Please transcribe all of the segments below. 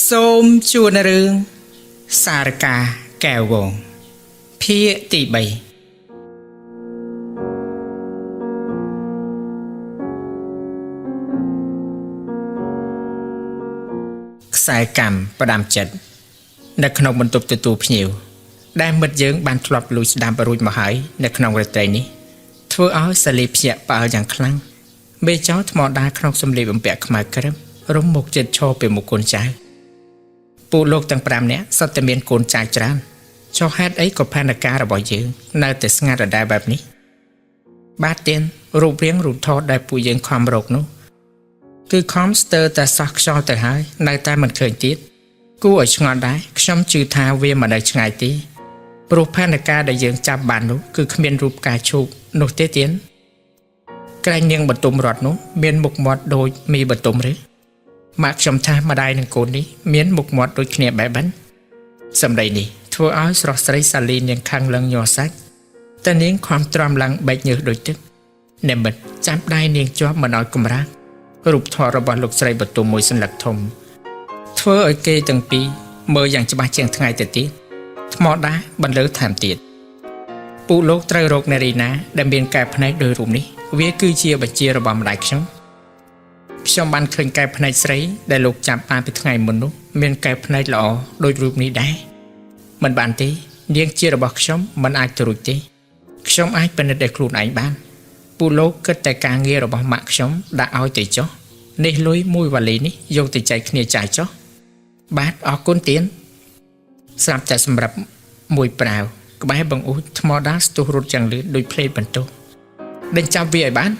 សូមជួនរឿងសារកាកែវវងភាគទី3ខ្សែកម្មផ្ដាំចិត្តនៅក្នុងបន្ទប់ទទួលភ្ញៀវដែលមិត្តយើងបានធ្លាប់លួចស្ដាប់រួចមកហើយនៅក្នុងរាត្រីនេះធ្វើឲ្យសាលីភ្ញាក់ផ្អើលយ៉ាងខ្លាំងមេចៅថ្មដាក្នុងសម្លៀកបំពាក់ខ្មៅក្រឹបរំមុខចិត្តឈរពីមុខកូនចៅ ពួកលោកទាំង5នាក់សុទ្ធតែមានកូនចៅច្រើនចុះហេតុអីក៏ផែនការរបស់យើងនៅតែស្ងាត់ដដែលបែបនេះបាទទៀនរូបរាងរូបថតដែលពួកយើងខំរកនោះគឺខំស្ទើរតែសោះខ្យល់ទៅហើយនៅតែមិនឃើញទៀតគួរឲ្យឆ្ងល់ដែរខ្ញុំជឿថាវាមិននៅឆ្ងាយទេព្រោះផែនការដែលយើងចាប់បាននោះគឺគ្មានរូបផ្កាឈូកនោះទេទៀនក្រែងនាងបន្ទុំរត់នោះមានមុខមាត់ដូចមីបន្ទុំឬម៉ាក់ខ្ញុំថាម្ដាយនិងកូននេះមានមុខមាត់ដូចគ្នាបែបហ្នឹងសម្ដីនេះធ្វើឲ្យស្រស់ស្រីសាលីនាងខឹងឡើងញ័រសាច់តែនាងខំទ្រាំឡើងបែកញើសដូចទឹកនិមិត្តចាប់ដៃនាងជាប់មិនឲ្យកម្រាស់រូបថតរបស់លោកស្រីបន្ទុំមួយសន្លឹកធំធ្វើឲ្យគេទាំងពីរមើលយ៉ាងច្បាស់ជាងថ្ងៃទៅទៀតថ្មដាបន្លឺថែមទៀតពួកលោកត្រូវរកនារីណាដែលមានកែភ្នែកដោយរូបនេះវាគឺជាបញ្ជារបស់ម្ដាយខ្ញុំខ្ញុំបានឃើញកែភ្នែកស្រីដែលលោកចាប់បានពីថ្ងៃមុននោះមានកែភ្នែកល្អដូចរូបនេះដែរមិនបានទេនាងជារបស់ខ្ញុំមិនអាចទៅរួចទេខ្ញុំអាចពិនិត្យដោយខ្លួនឯងបានពួកលោកគិតតែការងាររបស់ម៉ាក់ខ្ញុំដាក់ឲ្យទៅចុះនេះលុយមួយវ៉ាលីនេះយកទៅចែកគ្នាចាយចុះបាទអរគុណទៀនស្រាប់តែសម្រាប់មួយប្រាវក្បែរបង្អួចថ្មដាស្ទុះរត់យ៉ាងលឿនដូចភ្លេតបន្ទោះដេញចាប់វាឲ្យបាន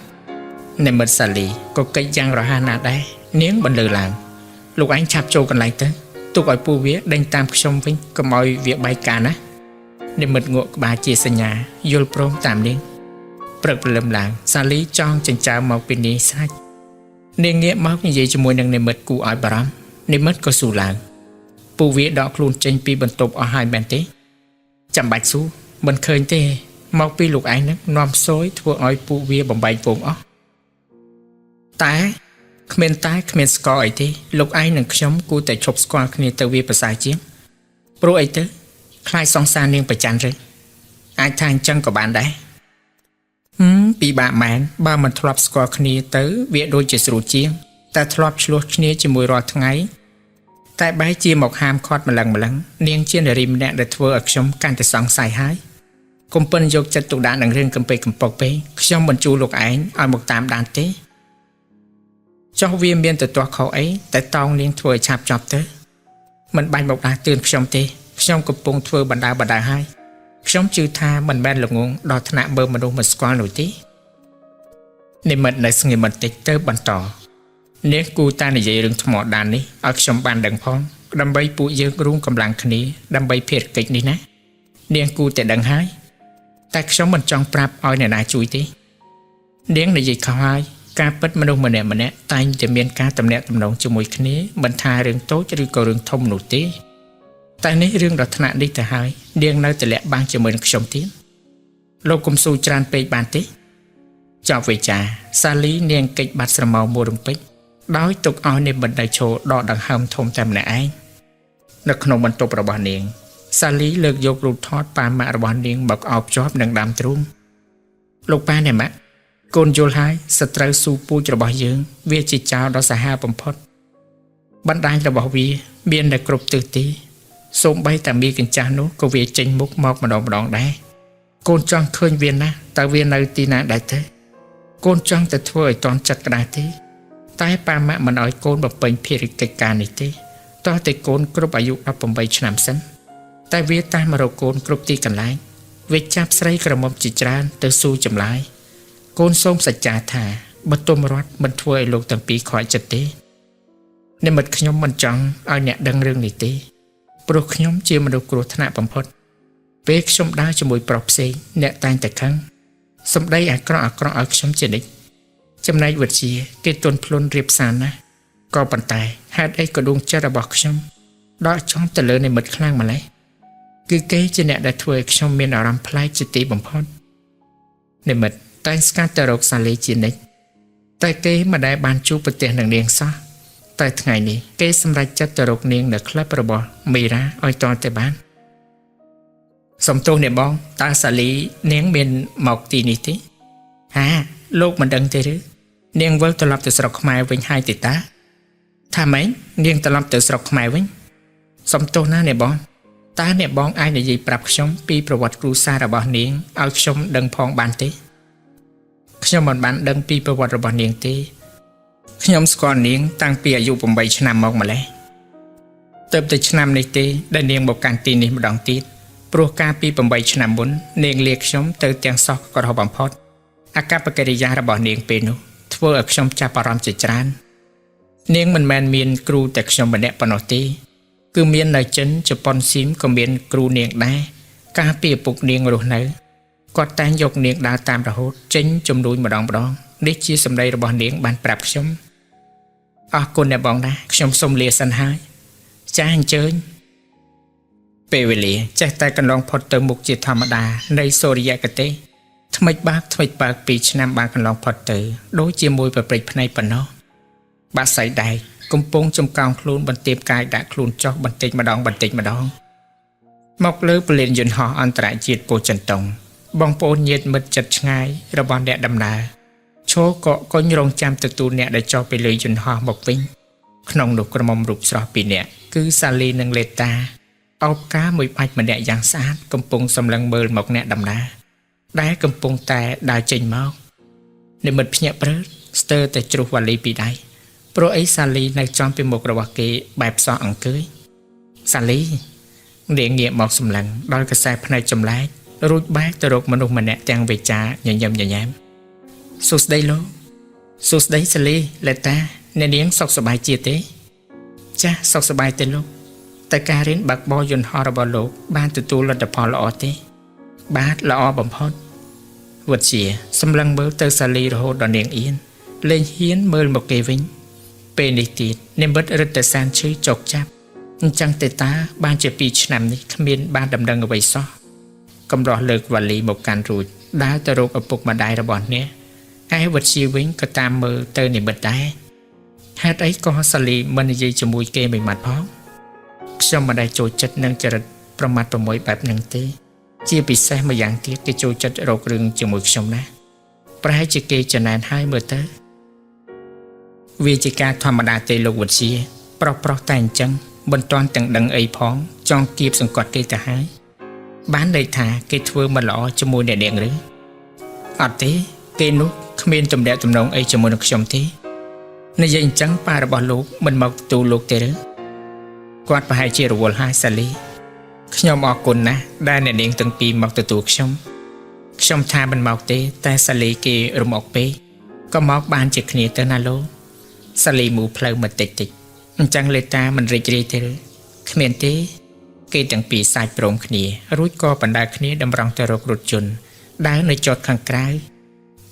និមិត្តសាលីក៏កិច្ចយ៉ាងរហ័សណាស់ដែរនាងបន្លឺឡើងលោកឯងឆាប់ចូលកន្លែងទៅទុកឲ្យពូវាដេញតាមខ្ញុំវិញកុំឲ្យវាបែកការណានិមិត្តងក់ក្បាលជាសញ្ញាយល់ព្រមតាមនាងព្រឹកព្រលឹមឡើងសាលីចង់ចិញ្ចើមមកពីនេះស្រេចនាងងាកមកនិយាយជាមួយនឹងនិមិត្តគួរឲ្យបារម្ភនិមិត្តក៏ស៊ូឡើងពូវាដកខ្លួនចេញពីបន្ទប់អស់ហើយមែនទេចាំបាច់ស៊ូមិនឃើញទេមកពីលោកឯងនឹងនាំសយធ្វើឲ្យពូវាបំបែកពងអស់តែគ្មានតែគ្មានស្គាល់អីទេលោកឯងនិងខ្ញុំគួរតែឈប់ស្គាល់គ្នាទៅវាប្រសើរជាងព្រោះអីទៅខ្លាចសង្សារនាងប្រច័នឬអាចថាអញ្ចឹងក៏បានដែរពិបាកមែនបើមិនធ្លាប់ស្គាល់គ្នាទៅវាដូចជាស្រួលជាងតែធ្លាប់ឆ្លោះគ្នាជាមួយរាល់ថ្ងៃតែបែរជាមកហាមឃាត់ម្លឹងម្លឹងនាងជានារីម្នាក់ដែលធ្វើឲ្យខ្ញុំកាន់តែសង្ស័យហើយកុំពិនយកចិត្តទុកដាក់នឹងរឿងកំពេកកំប៉ុកពេកខ្ញុំមិនជួលោកឯងឲ្យមកតាមដានទេចុះវាមានទៅទាស់ខុសអីតែតោងនាងធ្វើឲ្យឆាប់ចប់ទៅមិនបាច់មកដាស់តឿនខ្ញុំទេខ្ញុំកំពុងធ្វើបណ្ដាបណ្ដាហើយខ្ញុំជឿថាមិនមែនល្ងងដល់ថ្នាក់មើលមនុស្សមិនស្គាល់នោះទេនិមិត្តនៅស្ងៀមបន្តិចទៅបន្តនាងគូតានិយាយរឿងថ្មដាននេះឲ្យខ្ញុំបានដឹងផងដើម្បីពួកយើងរួមកម្លាំងគ្នាដើម្បីភារកិច្ចនេះណានាងគូតែដឹងហើយតែខ្ញុំមិនចង់ប្រាប់ឲ្យអ្នកណាជួយទេនាងនិយាយខុសហើយការពិតមនុស្សម្នាក់ម្នាក់តែងតែមានការតំណាក់តំណងជាមួយគ្នាមិនថារឿងតូចឬក៏រឿងធំនោះទេតែនេះរឿងដល់ថ្នាក់នេះទៅហើយនាងនៅតែលាក់បាំងជាមួយនឹងខ្ញុំទៀតលោកកុំស៊ូច្រើនពេកបានទេចប់វិចាសាលីនាងកិច្ចបាត់ស្រមោលមួយរំពេចដោយទុកឲ្យនិមិត្តនៅឈរដកដង្ហើមធំតែម្នាក់ឯងនៅក្នុងបន្ទប់របស់នាងសាលីលើកយករូបថតប៉ាម៉ាក់របស់នាងមកអោបជាប់នឹងដើមទ្រូងលោកប៉ាអ្នកម៉ាក់កូនយល់ហើយសត្រូវស៊ូពូជរបស់យើងវាជាចោរដ៏សាហាវបំផុតបណ្ដាញរបស់វាមាននៅគ្រប់ទិសទីសូម្បីតែមីកញ្ចាស់នោះក៏វាចេញមុខមកម្ដងម្ដងដែរកូនចង់ឃើញវាណាស់តើវានៅទីណាដែរទេកូនចង់តែធ្វើឲ្យតន់ចិត្តក្តៅទេតែប៉ាម៉ាក់មិនឲ្យកូនបំពេញភារកិច្ចការនេះទេតោះតែកូនគ្រប់អាយុ18ឆ្នាំសិនតែវាតាមមករកកូនគ្រប់ទីកន្លែងវាចាប់ស្រីក្រមុំជាច្រើនទៅស៊ូចម្លើយកូនសូមសច្ចាថាបើទុំរត់មិនធ្វើឲ្យលោកទាំងពីរខកចិត្តទេនិមិត្តខ្ញុំមិនចង់ឲ្យអ្នកដឹងរឿងនេះទេព្រោះខ្ញុំជាមនុស្សគ្រោះថ្នាក់បំផុតពេលខ្ញុំដើរជាមួយប្រុសផ្សេងអ្នកតែងតែខឹងសម្ដីអាក្រក់អាក្រក់ឲ្យខ្ញុំជានិច្ចចំណែកវិទ្យាគេទន់ភ្លន់រៀបសារណាស់ក៏ប៉ុន្តែហេតុអីក៏ដួងចិត្តរបស់ខ្ញុំដកចង់ទៅលើនិមិត្តខ្លាំងម្ល៉េះគឺគេជាអ្នកដែលធ្វើឲ្យខ្ញុំមានអារម្មណ៍ប្លែកជាទីបំផុតនិមិត្តតែងស្កាត់ទៅរកសាលីជានិច្ចតែគេមិនដែលបានជួបប្រទះនឹងនាងសោះ តែថ្ងៃនេះគេសម្រេចចិត្តទៅរកនាងនៅក្លឹបរបស់មីរ៉ាឲ្យតតែបានសុំទោសអ្នកបងតើសាលីនាងមានមកទីនេះទេហាលោកមិនដឹងទេឬនាងវិលត្រឡប់ទៅស្រុកខ្មែរវិញហើយទេតាថាម៉េចនាងត្រឡប់ទៅស្រុកខ្មែរវិញសុំទោសណាអ្នកបងតើអ្នកបងអាចនិយាយប្រាប់ខ្ញុំពីប្រវត្តិគ្រួសាររបស់នាងឲ្យខ្ញុំដឹងផងបានទេខ្ញុំមិនបានដឹងពីប្រវត្តិរបស់នាងទេខ្ញុំស្គាល់នាងតាំងពីអាយុ8ឆ្នាំមកម្លេះទើបតែឆ្នាំនេះទេដែលនាងមកកាន់ទីនេះម្ដងទៀតព្រោះកាលពី8ឆ្នាំមុននាងលាខ្ញុំទៅទាំងសោះក្រហមបំផុតអាកប្បកិរិយារបស់នាងពេលនោះធ្វើឲ្យខ្ញុំចាប់អារម្មណ៍ជាច្រើននាងមិនមែនមានគ្រូតែខ្ញុំម្នាក់ប៉ុណ្ណោះទេគឺមាននៅចិនជប៉ុនស៊ីមក៏មានគ្រូនាងដែរកាលពីឪពុកនាងរស់នៅគាត់តែងយកនាងដើរតាមរហូតចេញជំនួយម្ដងម្ដងនេះជាសម្ដីរបស់នាងបានប្រាប់ខ្ញុំអរគុណអ្នកបងណាខ្ញុំសូមលាសិនហើយចាស់អញ្ជើញពេលវេលាចេះតែកន្លងផុតទៅមុខជាធម្មតានៃសូរិយកតិថ្មិចបាកថ្មិចបើក2ឆ្នាំបានកន្លងផុតទៅដូចជាមួយប្រព្រឹត្តភ្នែកប៉ុណ្ណោះបាក់សៃដែកកំពុងចំកោងខ្លួនបន្ទាបកាយដាក់ខ្លួនចុះបន្តិចម្ដងបន្តិចម្ដងមកលើពលានយន្តហោះអន្តរជាតិពោធិ៍ចិនតុងបងប្អូនញាតិមិត្តចិត្តឆ្ងាយរបស់អ្នកដំណើរឈរកកកុញរងចាំទទួលអ្នកដែលចុះពីលើយន្តហោះមកវិញក្នុងនោះក្រមុំរូបស្រស់ពីរនាក់គឺសាលីនិងលេតាអោបការមួយបាច់ម្នាក់យ៉ាងស្អាតកំពុងសម្លឹងមើលមកអ្នកដំណើរដែលកំពុងតែដើរចេញមកនិមិត្តភ្ញាក់ព្រឺស្ទើរតែជ្រុះវ៉ាលីពីដៃព្រោះអីសាលីនៅចំពីមុខរបស់គេបែបសោះអង្គើយសាលីនាងងាកមកសម្លឹងដោយកសែភ្នែកចម្លែករួចបែរទៅរកមនុស្សម្នាក់ទាំងវេចាញញឹមញញែមសួស្តីលោកសួស្តីសាលីលេតាអ្នកនាងសុខសប្បាយជាទេចាស់សុខសប្បាយទេលោកតែការរៀនបើកបរយន្តហោះរបស់លោកបានទទួលលទ្ធផលល្អទេបាទល្អបំផុតវុទ្យាសម្លឹងមើលទៅសាលីរហូតដល់នាងអៀនលែងហ៊ានមើលមកគេវិញពេលនេះទៀតនិមិត្តរឹតតែសានឈឺចោកចាប់អញ្ចឹងទេតាបានជា2ឆ្នាំនេះគ្មានបានដំណឹងអ្វីសោះកំរោះលើកវ៉ាលីមកកាន់រួចដើរទៅរកឪពុកម្ដាយរបស់អ្នកឯវុទ្យាវិញក៏តាមមើលទៅនិមិត្តដែរហេតុអីក៏សាលីមិននិយាយជាមួយគេមួយម៉ាត់ផងខ្ញុំមិនដែលចូលចិត្តនឹងចរិតប្រមាថប្រមួយបែបនឹងទេជាពិសេសម្យ៉ាងទៀតគេចូលចិត្តរករឿងជាមួយខ្ញុំណាស់ប្រហែលជាគេចំណែនហើយមើលទៅវាជាការធម្មតាទេលោកវុទ្យាប្រុសៗតែអញ្ចឹងមិនទាន់ទាំងដឹងអីផងចង់គៀបសង្កត់គេទៅហើយបានន័យថាគេធ្វើមិនល្អជាមួយអ្នកនាងឬអត់ទេគេនោះគ្មានទំនាក់ទំនងអីជាមួយនឹងខ្ញុំទេនិយាយអញ្ចឹងប៉ារបស់លោកមិនមកទទួលលោកទេឬគាត់ប្រហែលជារវល់ហើយសាលីខ្ញុំអរគុណណាស់ដែលអ្នកនាងទាំងពីរមកទទួលខ្ញុំខ្ញុំថាមិនមកទេតែសាលីគេរំអុកពេកក៏មកបានជាគ្នាទៅណាលោកសាលីមូផ្លូវមកតិចតិចអញ្ចឹងលេតាមិនរីករាយទេឬគ្មានទេគេទាំងពីរសាច់ព្រមគ្នារួចក៏បណ្ដើរគ្នាតម្រង់ទៅរករថយន្តដើរនៅចតខាងក្រៅ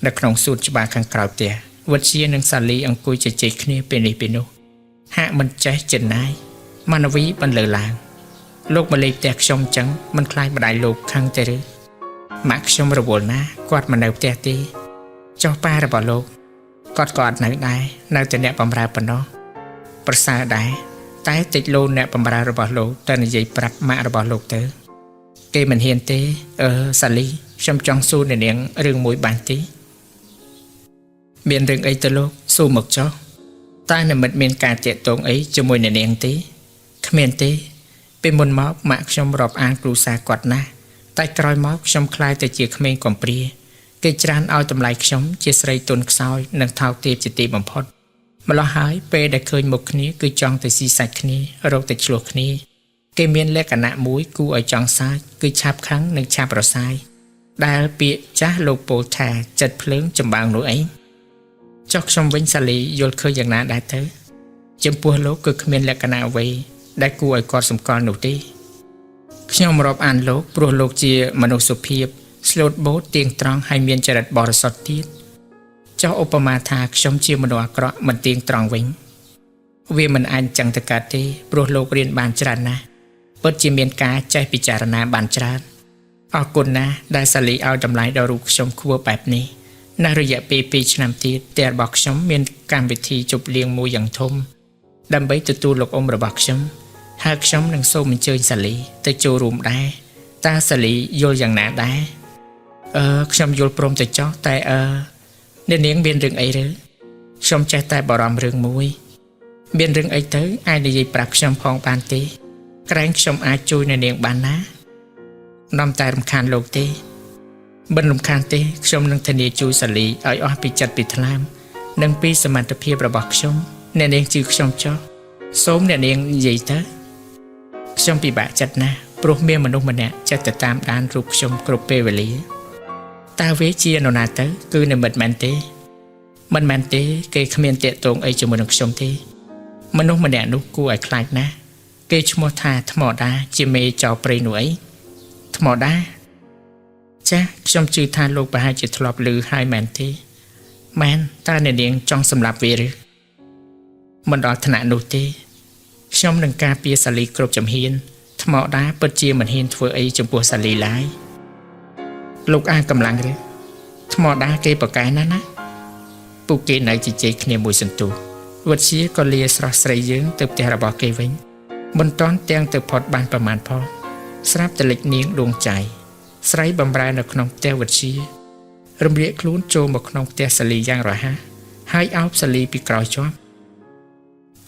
នៅក្នុងសួនច្បារខាងក្រៅផ្ទះវុទ្យានិងសាលីអង្គុយជជែកគ្នាពេលនេះពេលនោះហាក់មិនចេះចិនណាយម៉ានវីបន្លឺឡើងលោកមកលេងផ្ទះខ្ញុំអញ្ចឹងមិនខ្លាចម្ដាយលោកខឹងទេឬម៉ាក់ខ្ញុំរវល់ណាស់គាត់មិននៅផ្ទះទេចុះប៉ារបស់លោកគាត់ក៏អត់នៅដែរនៅតែអ្នកបម្រើប៉ុណ្ណោះប្រសើរដែរតែតិចលោអ្នកបម្រើរបស់លោកតែនិយាយប្រាប់ម៉ាក់របស់លោកទៅគេមិនហ៊ានទេអឺសាលីខ្ញុំចង់សួរអ្នកនាងរឿងមួយបានទេមានរឿងអីទៅលោកសួរមកចុះតើនិមិត្តមានការតាក់ទងអីជាមួយអ្នកនាងទេគ្មានទេពីមុនមកម៉ាក់ខ្ញុំរាប់អានគ្រួសារគាត់ណាស់តែក្រោយមកខ្ញុំក្លាយទៅជាក្មេងកំព្រាគេច្រើនឲ្យតម្លៃខ្ញុំជាស្រីទុនខ្សោយនិងថោកទាបជាទីបំផុតម្ល៉េះហើយពេលដែលឃើញមុខគ្នាគឺចង់ទៅស៊ីសាច់គ្នារកតែឆ្លោះគ្នាគេមានលក្ខណៈមួយគួរឲ្យចង់សាចគឺឆាប់ខឹងនិងឆាប់រសាយដែលពាក្យចាស់លោកពោលថាចិត្តភ្លើងចម្បាំងនោះអីចុះខ្ញុំវិញសាលីយល់ឃើញយ៉ាងណាដែរទៅចំពោះលោកគឺគ្មានលក្ខណៈអ្វីដែលគួរឲ្យកត់សម្គាល់នោះទេខ្ញុំរាប់អានលោកព្រោះលោកជាមនុស្សសុភាពស្លូតបូតទៀងត្រង់ហើយមានចរិតបរិសុទ្ធទៀតចុះឧបមាថាខ្ញុំជាមនុស្សអាក្រក់មិនទៀងត្រង់វិញវាមិនអាចចឹងទៅកើតទេព្រោះលោករៀនបានច្រើនណាស់ពិតជាមានការចេះពិចារណាបានច្រើនអរគុណណាស់ដែលសាលីឲ្យតម្លៃដល់រូបខ្ញុំខ្ពស់បែបនេះនៅរយៈពេល2ឆ្នាំទៀតផ្ទះរបស់ខ្ញុំមានកម្មវិធីជប់លៀងមួយយ៉ាងធំ ដើម្បីទទួលលោកអ៊ំរបស់ខ្ញុំហើយខ្ញុំនឹងសូមអញ្ជើញសាលីទៅចូលរួមដែរតើសាលីយល់យ៉ាងណាដែរអឺខ្ញុំយល់ព្រមទៅចោះតែអឺអ្នកនាងមានរឿងអីឬខ្ញុំចេះតែបារម្ភរឿងមួយ មានរឿងអីទៅអាចនិយាយប្រាប់ខ្ញុំផងបានទេ ក្រែងខ្ញុំអាចជួយអ្នកនាងបានណានាំតែរំខានលោកទេមិនរំខានទេខ្ញុំនឹងធានាជួយសាលីឲ្យអស់ពីចិត្តពីថ្លើមនិងពីសមត្ថភាពរបស់ខ្ញុំអ្នកនាងជឿខ្ញុំចុះសូមអ្នកនាងនិយាយទៅខ្ញុំពិបាកចិត្តណាស់ព្រោះមានមនុស្សម្នាក់ចិត្តទៅតាមដានរូបខ្ញុំគ្រប់ពេលវេលាតើវាជានរណាទៅគឺនិមិត្តមែនទេមិនមែនទេគេគ្មានតាកតងអីជាមួយនឹងខ្ញុំទេមនុស្សម្នាក់នោះគួរឲ្យខ្លាចណាស់គេឈ្មោះថាថ្មដាជាមេចៅព្រៃនោះអីថ្មដាចាស់ខ្ញុំជឿថាលោកប្រហែលជាធ្លាប់ឮហើយមែនទេមែនតើអ្នកនាងចង់សម្លាប់វាឬមិនដល់ថ្នាក់នោះទេខ្ញុំនឹងការពារសាលីគ្រប់ជំហានថ្មដាពិតជាមិនហ៊ានធ្វើអីចំពោះសាលីឡើយលោកអាកម្លាំងឬថ្មដាគេប្រកែណាស់ណាពួកគេនៅជជែកគ្នាមួយសន្ទុះវិទ្យាក៏លាស្រស់ស្រីយើងទៅផ្ទះរបស់គេវិញមិនទាន់ទាំងទៅផុតបានប្រមាណផងស្រាប់តែលិចនាងដួងចៃស្រីបំរើនៅក្នុងផ្ទះវិទ្យារំលាកខ្លួនចូលមកក្នុងផ្ទះសាលីយ៉ាងរហ័សហើយអោបសាលីពីក្រោយជាប់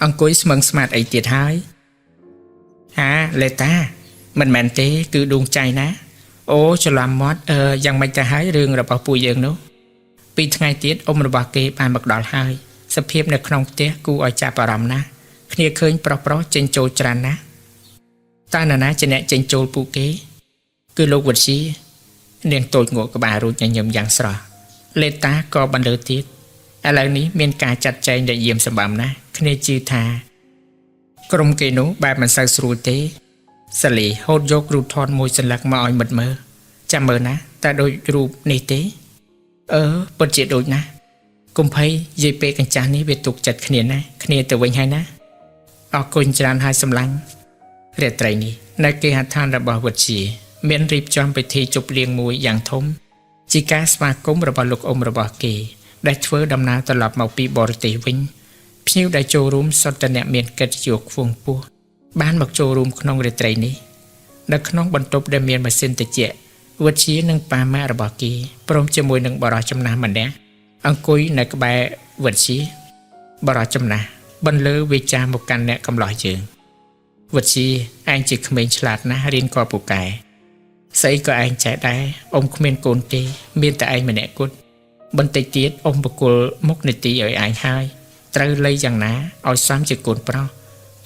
អង្គុយស្មឹងស្មាតអីទៀតហើយហាលេតាមិនមែនទេគឺដួងចៃណាអូច្រឡំមាត់យ៉ាងម៉េចទៅហើយរឿងរបស់ពួកយើងនោះពីថ្ងៃទៀតអ៊ំរបស់គេបានមកដល់ហើយសភាពនៅក្នុងផ្ទះគួរឲ្យចាប់អារម្មណ៍ណាស់គ្នាឃើញប្រុសៗចេញចូលច្រើនណាស់តើនរណាជាអ្នកចេញចូលពួកគេគឺលោកវិទ្យានាងតូចងក់ក្បាលរួចញញឹមយ៉ាងស្រស់លេតាក៏បន្លឺទៀតឥឡូវនេះមានការចាត់ចែងដែលយាមសម្បំណាស់គ្នាជឿថាក្រុមគេនោះបែបមិនសូវស្រួលទេសាលីហូតយករូបថតមួយសន្លឹកមកឲ្យមិត្តមើលចាំមើលណាតើដូចរូបនេះទេអឺពិតជាដូចណាស់កុំភ័យយាយពេលកញ្ចាស់នេះវាទុកចិត្តគ្នាណាគ្នាទៅវិញហើយណាអរគុណច្រើនហើយសម្លាញ់រាត្រីនេះនៅគេហដ្ឋានរបស់វិទ្យាមានរៀបចំពិធីជប់លៀងមួយយ៉ាងធំជាការស្វាគមន៍របស់លោកអ៊ំរបស់គេដែលធ្វើដំណើរត្រឡប់មកពីបរទេសវិញភ្ញៀវដែលចូលរួមសុទ្ធតែអ្នកមានកិត្តិយសខ្ពង់ខ្ពស់បានមកចូលរួមក្នុងរាត្រីនេះនៅក្នុងបន្ទប់ដែលមានម៉ាស៊ីនត្រជាក់វិទ្យានិងប៉ាម៉ាក់របស់គេព្រមជាមួយនឹងបរិសចំណាស់ម្នាក់អង្គុយនៅក្បែរវិទ្យាបរិសចំណាស់បន្លឺវាចាមកកាន់អ្នកកំឡោះយើងវិទ្យាឯងជាក្មេងឆ្លាតណាស់រៀនក៏ពូកែស្អីក៏ឯងចេះដែរអ៊ំគ្មានកូនទេមានតែឯងម្នាក់គត់បន្តិចទៀតអ៊ំបកគលមុខនីតិឲ្យឯងហើយត្រូវលៃយ៉ាងណាឲ្យសមជាកូនប្រុស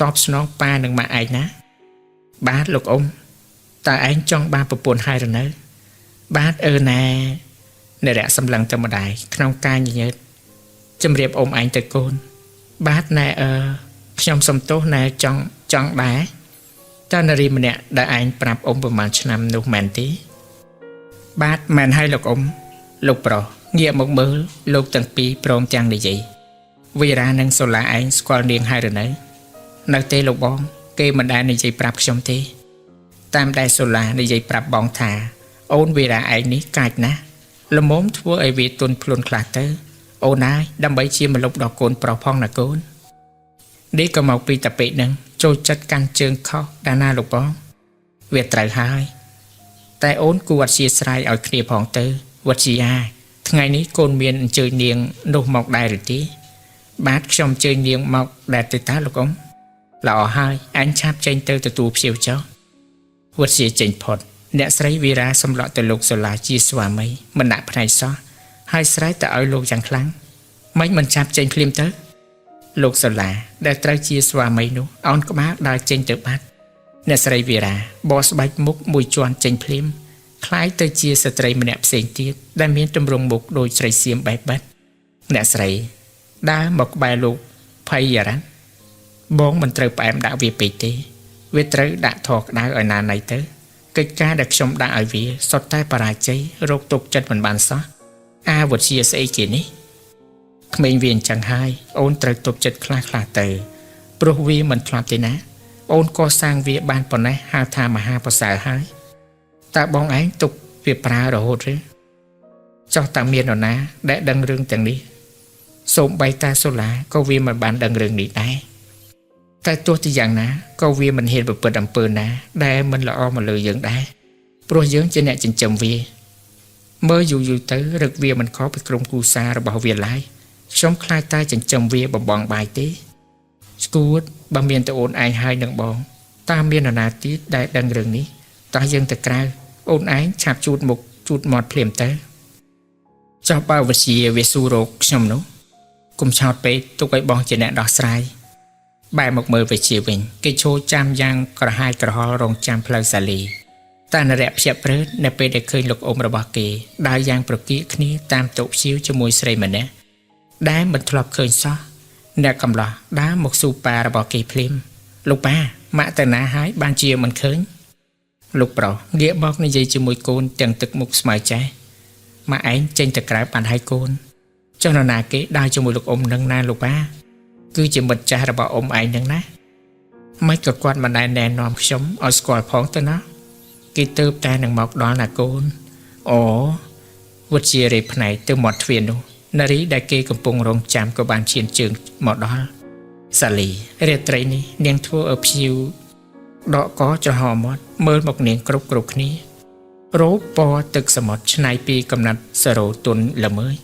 តបស្នងប៉ានិងម៉ាក់ឯងណាបាទលោកអ៊ំតើឯងចង់បានប្រពន្ធហើយឬនៅបាទអឺណែនរៈសម្លឹងទៅម្ដាយក្នុងការញញើតជំរាបអ៊ំឯងទៅកូនបាទណែអឺខ្ញុំសុំទោសណែចង់ដែរតើនារីម្នាក់ដែលឯងប្រាប់អ៊ំប្រហែលឆ្នាំនោះមែនទេបាទមែនហើយលោកអ៊ំលោកប្រុសងាកមកមើលលោកទាំងពីរព្រមទាំងនិយាយវីរ៉ានិងសូឡាឯងស្គាល់នាងហើយឬនៅនៅទេលោកបងគេមិនដែលនិយាយប្រាប់ខ្ញុំទេតាមដែលសូឡានិយាយប្រាប់បងថាអូនវីរ៉ាឯងនេះកាចណាស់ល្មមធ្វើឲ្យវាទន់ភ្លន់ខ្លះទៅអូនហើយដើម្បីជាម្លប់ដល់កូនប្រុសផងណាកូននេះក៏មកពីតាពេកនឹងចូលចិត្តកាន់ជើងខុសដាណាលោកបងវាត្រូវហើយតែអូនគួរអធ្យាស្រ័យឲ្យគ្នាផងទៅវទ្យាថ្ងៃនេះកូនមានអញ្ជើញនាងនោះមកដែរឬទេបាទខ្ញុំអញ្ជើញនាងមកដែរទេតាលោកអ៊ំល្អហើយអញឆាប់ចេញទៅទទួលភ្ញៀវចុះវទ្យាចេញផុតអ្នកស្រីវីរ៉ាសម្លក់ទៅលោកសូឡាជាស្វាមីមិនដាក់ផ្នែកសោះហើយស្រែកទៅឲ្យលោកយ៉ាងខ្លាំងមិនមិនឆាប់ចេញភ្លាមទៅលោកសូឡាដែលត្រូវជាស្វាមីនោះអោនក្បាលដើរចេញទៅបាត់អ្នកស្រីវីរ៉ាបោះស្បែកមុខមួយជាន់ចេញភ្លាមคล้ายទៅជាស្ត្រីម្នាក់ផ្សេងទៀតដែលមានទម្រង់មុខដូចស្រីសៀមបែបបិទអ្នកស្រីដើរមកក្បែរលោកភ័យរ៉ាន់បងមិនត្រូវផ្អែមដាក់វាពេកទេវាត្រូវដាក់ធေါ်ក្តៅឲ្យណាណៃទៅកិច្ចការដែលខ្ញុំដាក់ឲ្យវាសុទ្ធតែបរាជ័យរោគទុកចិត្តមិនបានសោះអាវុធជាស្អីគេនេះក្មេងវាអញ្ចឹងហើយអូនត្រូវទប់ចិត្តខ្លះខ្លះទៅព្រោះវាមិនធ្លាប់ទេណាអូនកសាងវាបានប៉ុណ្ណេះហៅថាមហាប្រសើរហើយតើបងឯងទុកវាប្រើរហូតឬចោះតើមាននរណាដែលដឹងរឿងទាំងនេះសូម្បីតាសូឡាក៏វាមិនបានដឹងរឿងនេះដែរ តែទោះជាយ៉ាងណាក៏វាមិនហ៊ានប្រព្រឹត្តអំពើណាដែលមិនល្អមកលើយើងដែរព្រោះយើងជាអ្នកចិញ្ចឹមវាមើលយូរយូរទៅរឹកវាមិនខុសពីក្រុមគ្រួសាររបស់វាឡើយខ្ញុំខ្លាចតែចិញ្ចឹមវាបំបងបាយទេស្គួតបើមានតែអូនឯងហើយនឹងបងតើមាននរណាទៀតដែលដឹងរឿងនេះតោះយើងទៅក្រៅអូនឯងឆាប់ជូតមុខជូតមាត់ភ្លាមទៅចុះបើវិទ្យាវាស៊ូរោគខ្ញុំនោះកុំឆោតពេកទុកឲ្យបងជាអ្នកដោះស្រាយបែរមកមើលវិទ្យាវិញគេឈរចាំយ៉ាងក្រហាយក្រហល់រងចាំផ្លូវសាលីតានរៈភ្ញាក់ព្រឺតនៅពេលដែលឃើញលោកអ៊ំរបស់គេដើរយ៉ាងប្រកៀកគ្នាតាមតុព្យាវជាមួយស្រីម្នាក់ដែលមិនធ្លាប់ឃើញសោះអ្នកកំឡោះដើរមកស៊ូប៉ារបស់គេភ្លាមលោកប៉ាម៉ាក់ទៅណាហើយបានជាមិនឃើញលោកប្រុសងាកមកនិយាយជាមួយកូនទាំងទឹកមុខស្មៅចេះម៉ាក់ឯងចេញទៅក្រៅបានហើយកូនចុះនរណាគេដើរជាមួយលោកអ៊ំនឹងណាលោកប៉ាគឺជាមិត្តចាស់របស់អ៊ំឯងនឹងណាមិនក៏គាត់មិនដែលណែនាំខ្ញុំឲ្យស្គាល់ផងទៅណាគេទៅតែនឹងមកដល់ណាកូនអូវុធជារេផ្នែកទៅមាត់ទ្វារនោះនារីដែលគេកំពុងរងចាំក៏បានឈានជើងមកដល់សាលីរាត្រីនេះនាងធ្វើឲ្យភ្ញៀវដកកចំហមាត់មើលមកនាងគ្រប់គ្រប់គ្នារោបពណ៌ទឹកសមុទ្រឆ្នៃពីកំណាត់សរោទុនល្មើយ